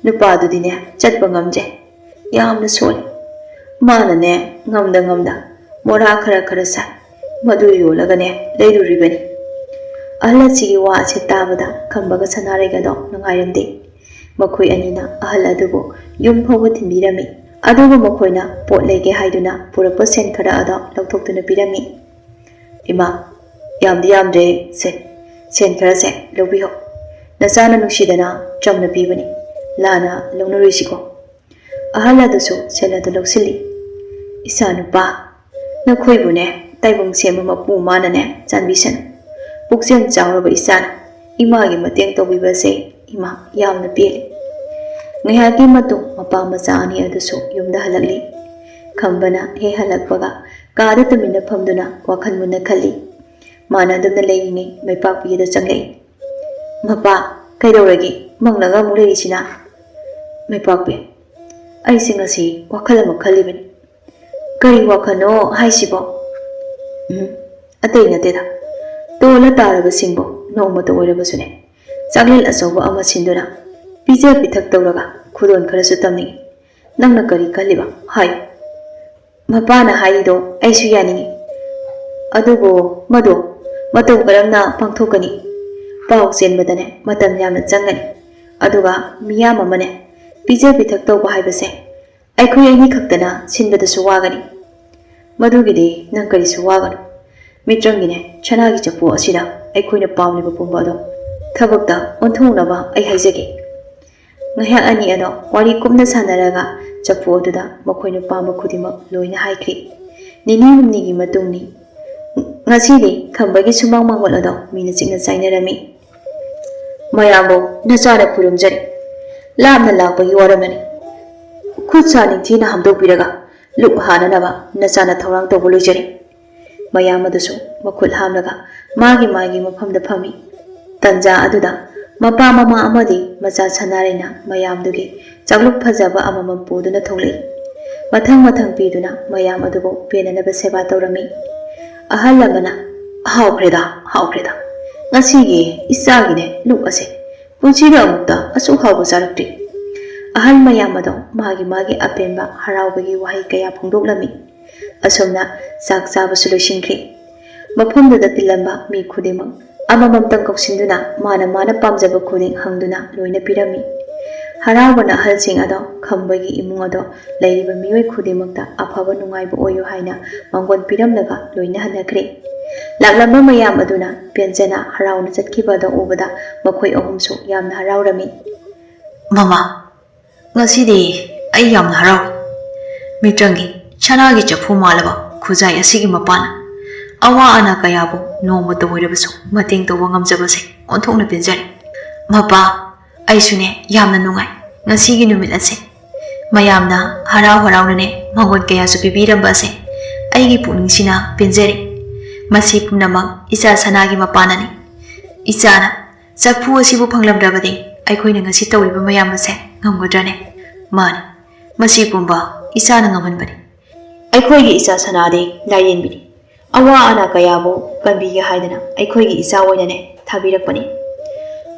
ꯅꯨꯄꯥꯗꯨꯗꯤꯅꯦ ꯆꯠꯄ ꯉꯝꯗ꯭ꯔꯦ, ꯌꯥꯝꯅ ꯁꯣꯜꯂꯤ꯫ ꯃꯥꯅꯅꯦ ꯉꯝꯗ ꯉꯝꯗ ꯃꯣꯔꯥ ꯈꯔ ꯈꯔ ꯁꯥꯏ, ꯃꯗꯨ ꯌꯣꯜꯂꯒꯅꯦ ꯂꯩꯔꯨꯔꯤꯕꯅꯤ꯫" ꯑꯍꯜ ꯑꯁꯤꯒꯤ ꯋꯥ ꯑꯁꯤ ꯇꯥꯕꯗ ꯈꯝꯕꯒ ꯁꯅꯥꯔꯩꯒꯗꯣ ꯅꯨꯡꯉꯥꯏꯔꯝꯗꯦ꯫ ꯃꯈꯣꯏ ꯑꯅꯤꯅ ꯑꯍꯜ ꯑꯗꯨꯕꯨ ꯌꯨꯝ ꯐꯥꯎꯕ ꯊꯤꯟꯕꯤꯔꯝꯃꯤ꯫ ꯑꯗꯨꯒ ꯃꯈꯣꯏꯅ ꯄꯣꯠ ꯂꯩꯒꯦ ꯍꯥꯏꯗꯨꯅ ꯄꯨꯔꯛꯄ ꯁꯦꯟ ꯈꯔ ꯑꯗꯣ ꯂꯧꯊꯣꯛꯇꯨꯅ ꯄꯤꯔꯝꯃꯤ꯫ "ꯏꯃꯥ, ꯌꯥꯝꯗꯤ ꯌꯥꯝꯗ꯭ꯔꯦ ꯁꯦ, ꯁꯦꯟ ꯈꯔꯁꯦ ꯂꯧꯕꯤꯍꯧ꯫ ꯅꯆꯥꯅ ꯅꯨꯡꯁꯤꯗꯅ ꯆꯝꯅ ꯄꯤꯕꯅꯤ, ꯂꯥꯟꯅ ꯂꯧꯅꯔꯣꯏꯁꯤꯀꯣ꯫" ꯑꯍꯜ ꯑꯗꯨꯁꯨ ꯁꯦꯜ ꯑꯗꯨ ꯂꯧꯁꯤꯜꯂꯤ꯫ "ꯏꯆꯥꯅꯨꯄꯥ, ꯅꯈꯣꯏꯕꯨꯅꯦ ꯇꯥꯏꯕꯪ ꯁꯦꯝꯕ ꯃꯄꯨ ꯃꯥꯅꯅꯦ ꯆꯥꯟꯕꯤꯁꯅꯨ꯫ ꯄꯨꯛꯆꯦꯜ ꯆꯥꯎꯔꯕ ꯏꯆꯥꯅ ꯏꯃꯥꯒꯤ ꯃꯇꯦꯡ ꯇꯧꯕꯤꯕꯁꯦ ꯏꯃꯥ ꯌꯥꯝꯅ ꯄꯦꯜꯂꯤ꯫" ꯉꯥꯏꯍꯥꯛꯀꯤ ꯃꯇꯨꯡ ꯃꯄꯥ ꯃꯆꯥ ꯑꯅꯤ ꯑꯗꯨꯁꯨ ꯌꯨꯝꯗ ꯍꯜꯂꯛꯂꯤ꯫ ꯈꯝꯕꯅ ꯍꯦꯛ ꯍꯜꯂꯛꯄꯒ ꯀꯥꯗ ꯇꯨꯃꯤꯟꯅ ꯐꯝꯗꯨꯅ ꯋꯥꯈꯜ ꯃꯨꯟꯅ ꯈꯜꯂꯤ꯫ ꯃꯥꯅ ꯑꯗꯨꯝꯅ ꯂꯩꯔꯤꯉꯩ ꯃꯩꯄꯥꯛꯄꯤꯗ ꯆꯪꯂꯛꯏ꯫ "ꯃꯄꯥ, ꯀꯩꯗꯧꯔꯒꯦ? ꯃꯪꯂꯒ ꯑꯃꯨꯛ ꯂꯩꯔꯤꯁꯤꯅ?" "ꯃꯩꯄꯥꯛꯄꯤ, ꯑꯩꯁꯦ ꯉꯁꯤ ꯋꯥꯈꯜ ꯑꯃ ꯈꯜꯂꯤꯕꯅꯤ꯫" "ꯀꯔꯤ ꯋꯥꯈꯜꯅꯣ ꯍꯥꯏꯁꯤꯕꯣ?" "ꯎꯝ, ꯑꯇꯩ ꯅꯠꯇꯦꯗ꯫ ꯇꯣꯜꯂ ꯇꯥꯔꯕꯁꯤꯡꯕꯨ ꯅꯣꯡꯃꯇ ꯑꯣꯏꯔꯕꯁꯨꯅꯦ ꯆꯥꯛꯂꯦꯟ ꯑꯆꯧꯕ ꯑꯃ ꯁꯤꯟꯗꯨꯅ ꯄꯤꯖ ꯄꯤꯊꯛ ꯇꯧꯔꯒ ꯈꯨꯗꯣꯜ ꯈꯔꯁꯨ ꯇꯝꯅꯤꯡꯏ꯫ ꯅꯪꯅ ꯀꯔꯤ ꯈꯜꯂꯤꯕ? ꯍꯥꯏꯌꯨ꯫" "ꯃꯄꯥꯅ ꯍꯥꯏꯔꯤꯗꯣ ꯑꯩꯁꯨ ꯌꯥꯅꯤꯡꯏ꯫ ꯑꯗꯨꯕꯨ ꯃꯗꯨ ꯃꯇꯧ ꯀꯔꯝꯅ ꯄꯥꯡꯊꯣꯛꯀꯅꯤ? ꯄꯥꯎ ꯆꯦꯟꯕꯗꯅꯦ ꯃꯇꯝ ꯌꯥꯝꯅ ꯆꯪꯒꯅꯤ꯫ ꯑꯗꯨꯒ ꯃꯤꯌꯥꯝ ꯑꯃꯅꯦ ꯄꯤꯖ ꯄꯤꯊꯛ ꯇꯧꯕ ꯍꯥꯏꯕꯁꯦ ꯑꯩꯈꯣꯏ ꯑꯅꯤ ꯈꯛꯇꯅ ꯁꯤꯟꯕꯗꯁꯨ ꯋꯥꯒꯅꯤ꯫ ꯃꯗꯨꯒꯤꯗꯤ ꯅꯪ ꯀꯔꯤꯁꯨ ꯋꯥꯒꯅꯨ꯫ ꯃꯤꯇ꯭ꯔꯪꯒꯤꯅꯦ ꯁꯅꯥꯒꯤ ꯆꯐꯨ ꯑꯁꯤꯗ ꯑꯩꯈꯣꯏꯅ ꯄꯥꯝꯂꯤꯕ ꯄꯨꯝꯕ ꯑꯗꯣ ꯊꯕꯛꯇ ꯑꯣꯟꯊꯣꯛꯅꯕ ꯑꯩ ꯍꯥꯏꯖꯒꯦ꯫" ꯉꯥꯏꯍꯥꯛ ꯑꯅꯤ ꯑꯗꯣ ꯋꯥꯔꯤ ꯀꯨꯞꯅ ꯁꯥꯟꯅꯔꯒ ꯆꯐꯨ ꯑꯗꯨꯗ ꯃꯈꯣꯏꯅ ꯄꯥꯝꯕ ꯈꯨꯗꯤꯡꯃꯛ ꯂꯣꯏꯅ ꯍꯥꯏꯈ꯭ꯔꯤ꯫ ꯅꯤꯅꯤ ꯍꯨꯝꯅꯤꯒꯤ ꯃꯇꯨꯡꯅꯤ꯫ ꯉꯁꯤꯗꯤ ꯈꯝꯕꯒꯤ ꯁꯨꯃꯥꯡ ꯃꯥꯡꯒꯣꯜ ꯑꯗꯣ ꯃꯤꯅ ꯆꯤꯛꯅ ꯆꯥꯏꯅꯔꯝꯃꯤ꯫ "ꯃꯌꯥꯝꯕꯨ ꯅꯆꯥꯅ ꯈꯨꯔꯨꯝꯖꯔꯤ꯫ ꯂꯥꯞꯅ ꯂꯥꯛꯄꯒꯤ ꯋꯥꯔꯝꯂꯅꯤ꯫ ꯈꯨꯠ ꯁꯥ ꯅꯤꯡꯊꯤꯅ ꯍꯥꯝꯗꯣꯛꯄꯤꯔꯒ ꯂꯨꯛ ꯍꯥꯅꯅꯕ ꯅꯆꯥꯅ ꯊꯧꯔꯥꯡ ꯇꯧꯕ ꯂꯣꯏꯖꯔꯦ꯫" ꯃꯌꯥꯝ ꯑꯗꯨꯁꯨ ꯃꯈꯨꯠ ꯍꯥꯝꯂꯒ ꯃꯥꯒꯤ ꯃꯥꯒꯤ ꯃꯐꯝꯗ ꯐꯝꯃꯤ꯫ ꯇꯟꯖꯥ ꯑꯗꯨꯗ ꯃꯄꯥ ꯃꯃꯥ ꯑꯃꯗꯤ ꯃꯆꯥ ꯁꯅꯥꯔꯩꯅ ꯃꯌꯥꯝꯗꯨꯒꯤ ꯆꯥꯛꯂꯨꯛ ꯐꯖꯕ ꯑꯃꯃꯝ ꯄꯨꯗꯨꯅ ꯊꯣꯛꯂꯛꯏ꯫ ꯃꯊꯪ ꯃꯊꯪ ꯄꯤꯗꯨꯅ ꯃꯌꯥꯝ ꯑꯗꯨꯕꯨ ꯄꯦꯟꯅꯅꯕ ꯁꯦꯕꯥ ꯇꯧꯔꯝꯃꯤ꯫ ꯑꯍꯜ ꯑꯃꯅ, "ꯍꯥꯎꯈ꯭ꯔꯦꯗ, ꯍꯥꯎꯈ꯭ꯔꯦꯗ꯫ ꯉꯁꯤꯒꯤ ꯏꯆꯥꯒꯤꯅꯦ ꯂꯨꯛ ꯑꯁꯦ꯫ ꯄꯨꯟꯁꯤꯗ ꯑꯃꯨꯛꯇ ꯑꯁꯨꯛ ꯍꯥꯎꯕ ꯆꯥꯔꯛꯇ꯭ꯔꯤ꯫" ꯑꯍꯜ ꯃꯌꯥꯝ ꯑꯗꯣ ꯃꯥꯒꯤ ꯃꯥꯒꯤ ꯑꯄꯦꯟꯕ ꯍꯔꯥꯎꯕꯒꯤ ꯋꯥꯍꯩ ꯀꯌꯥ ꯐꯣꯡꯗꯣꯛꯂꯝꯃꯤ꯫ ꯑꯁꯨꯝꯅ ꯆꯥꯛ ꯆꯥꯕꯁꯨ ꯂꯣꯏꯁꯤꯟꯈꯤ꯫ ꯃꯐꯝꯗꯨꯗ ꯇꯤꯜꯂꯝꯕ ꯃꯤ ꯈꯨꯗꯤꯡꯃꯛ ꯑꯃꯃꯝꯇꯪ ꯀꯧꯁꯤꯟꯗꯨꯅ ꯃꯥꯅ ꯃꯥꯅ ꯄꯥꯝꯖꯕ ꯈꯨꯗꯤꯡ ꯍꯪꯗꯨꯅ ꯂꯣꯏꯅ ꯄꯤꯔꯝꯃꯤ꯫ ꯍꯔꯥꯎꯕꯅ ꯑꯍꯜꯁꯤꯡ ꯑꯗꯣ ꯈꯝꯕꯒꯤ ꯏꯃꯨꯡ ꯑꯗꯣ ꯂꯩꯔꯤꯕ ꯃꯤꯑꯣꯏ ꯈꯨꯗꯤꯡꯃꯛꯇ ꯑꯐꯕ ꯅꯨꯡꯉꯥꯏꯕ ꯑꯣꯏꯌꯨ ꯍꯥꯏꯅ ꯃꯥꯡꯒꯣꯟ ꯄꯤꯔꯝꯂꯒ ꯂꯣꯏꯅ ꯍꯟꯅꯈ꯭ꯔꯦ꯫ ꯂꯥꯛꯂꯝꯕ ꯃꯌꯥꯝ ꯑꯗꯨꯅ ꯄꯦꯟꯖꯅ ꯍꯔꯥꯎꯅ ꯆꯠꯈꯤꯕ ꯑꯗꯨ ꯎꯕꯗ ꯃꯈꯣꯏ ꯑꯍꯨꯝꯁꯨ ꯌꯥꯝꯅ ꯍꯔꯥꯎꯔꯝꯃꯤ꯫ "ꯃꯃꯥ, ꯉꯁꯤꯗꯤ ꯑꯩ ꯌꯥꯝꯅ ꯍꯔꯥꯎꯏ꯫ ꯃꯤꯇ꯭ꯔꯪꯒꯤ ꯁꯅꯥꯒꯤ ꯆꯐꯨ ꯃꯥꯜꯂꯕ ꯈꯨꯖꯥꯏ ꯑꯁꯤꯒꯤ ꯃꯄꯥꯟꯅ ꯑꯋꯥ ꯑꯅꯥ ꯀꯌꯥꯕꯨ ꯅꯣꯡꯃꯇ ꯑꯣꯏꯔꯕꯁꯨ ꯃꯇꯦꯡ ꯇꯧꯕ ꯉꯝꯖꯕꯁꯦ ꯑꯣꯟꯊꯣꯛꯅ ꯄꯦꯟꯖꯔꯦ꯫ ꯃꯄꯥ, ꯑꯩꯁꯨꯅꯦ ꯌꯥꯝꯅ ꯅꯨꯡꯉꯥꯏ ꯉꯁꯤꯒꯤ ꯅꯨꯃꯤꯠ ꯑꯁꯦ꯫ ꯃꯌꯥꯝꯅ ꯍꯔꯥꯎ ꯍꯔꯥꯎꯅꯅꯦ ꯃꯉꯣꯟ ꯀꯌꯥꯁꯨ ꯄꯤꯕꯤꯔꯝꯕ ꯑꯁꯦ ꯑꯩꯒꯤ ꯄꯨꯛꯅꯤꯡꯁꯤꯅ ꯄꯦꯟꯖꯔꯦ꯫ ꯃꯁꯤ ꯄꯨꯝꯅꯃꯛ ꯏꯆꯥ ꯁꯅꯥꯒꯤ ꯃꯄꯥꯟꯅꯅꯤ꯫ ꯏꯆꯥꯅ ꯆꯐꯨ ꯑꯁꯤꯕꯨ ꯐꯪꯂꯝꯗ꯭ꯔꯕꯗꯤ ꯑꯩꯈꯣꯏꯅ ꯉꯁꯤ ꯇꯧꯔꯤꯕ ꯃꯌꯥꯝ ꯑꯁꯦ ꯉꯝꯒꯗ꯭ꯔꯅꯦ? ꯃꯥꯅꯤ, ꯃꯁꯤ ꯄꯨꯝꯕ ꯏꯆꯥꯅ ꯉꯝꯍꯟꯕꯅꯤ꯫ ꯑꯩꯈꯣꯏꯒꯤ ꯏꯆꯥ ꯁꯅꯥꯗꯤ ꯂꯥꯏꯔꯦꯝꯕꯤꯅꯤ꯫ ꯑꯋꯥ ꯑꯅꯥ ꯀꯌꯥꯕꯨ ꯀꯟꯕꯤꯒꯦ ꯍꯥꯏꯗꯅ ꯑꯩꯈꯣꯏꯒꯤ ꯏꯆꯥ ꯑꯣꯏꯅꯅꯦ ꯊꯥꯕꯤꯔꯛꯄꯅꯤ꯫"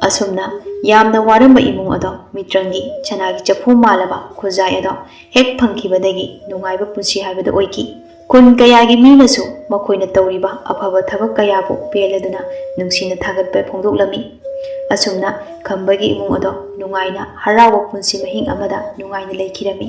ꯑꯁꯨꯝꯅ ꯌꯥꯝꯅ ꯋꯥꯔꯝꯕ ꯏꯃꯨꯡ ꯑꯗꯣ ꯃꯤꯇ꯭ꯔꯪꯒꯤ ꯁꯅꯥꯒꯤ ꯆꯐꯨ ꯃꯥꯜꯂꯕ ꯈꯨꯖꯥꯏ ꯑꯗꯣ ꯍꯦꯛ ꯐꯪꯈꯤꯕꯗꯒꯤ ꯅꯨꯡꯉꯥꯏꯕ ꯄꯨꯟꯁꯤ ꯍꯥꯏꯕꯗꯨ ꯑꯣꯏꯈꯤ꯫ ꯈꯨꯟ ꯀꯌꯥꯒꯤ ꯃꯤꯅꯁꯨ ꯃꯈꯣꯏꯅ ꯇꯧꯔꯤꯕ ꯑꯐꯕ ꯊꯕꯛ ꯀꯌꯥꯕꯨ ꯄꯦꯜꯂꯗꯨꯅ ꯅꯨꯡꯁꯤꯅ ꯊꯥꯒꯠꯄ ꯐꯣꯡꯗꯣꯛꯂꯝꯃꯤ꯫ ꯑꯁꯨꯝꯅ ꯈꯝꯕꯒꯤ ꯏꯃꯨꯡ ꯑꯗꯣ ꯅꯨꯡꯉꯥꯏꯅ ꯍꯔꯥꯎꯕ ꯄꯨꯟꯁꯤ ꯃꯍꯤꯡ ꯑꯃꯗ ꯅꯨꯡꯉꯥꯏꯅ ꯂꯩꯈꯤꯔꯝꯃꯤ꯫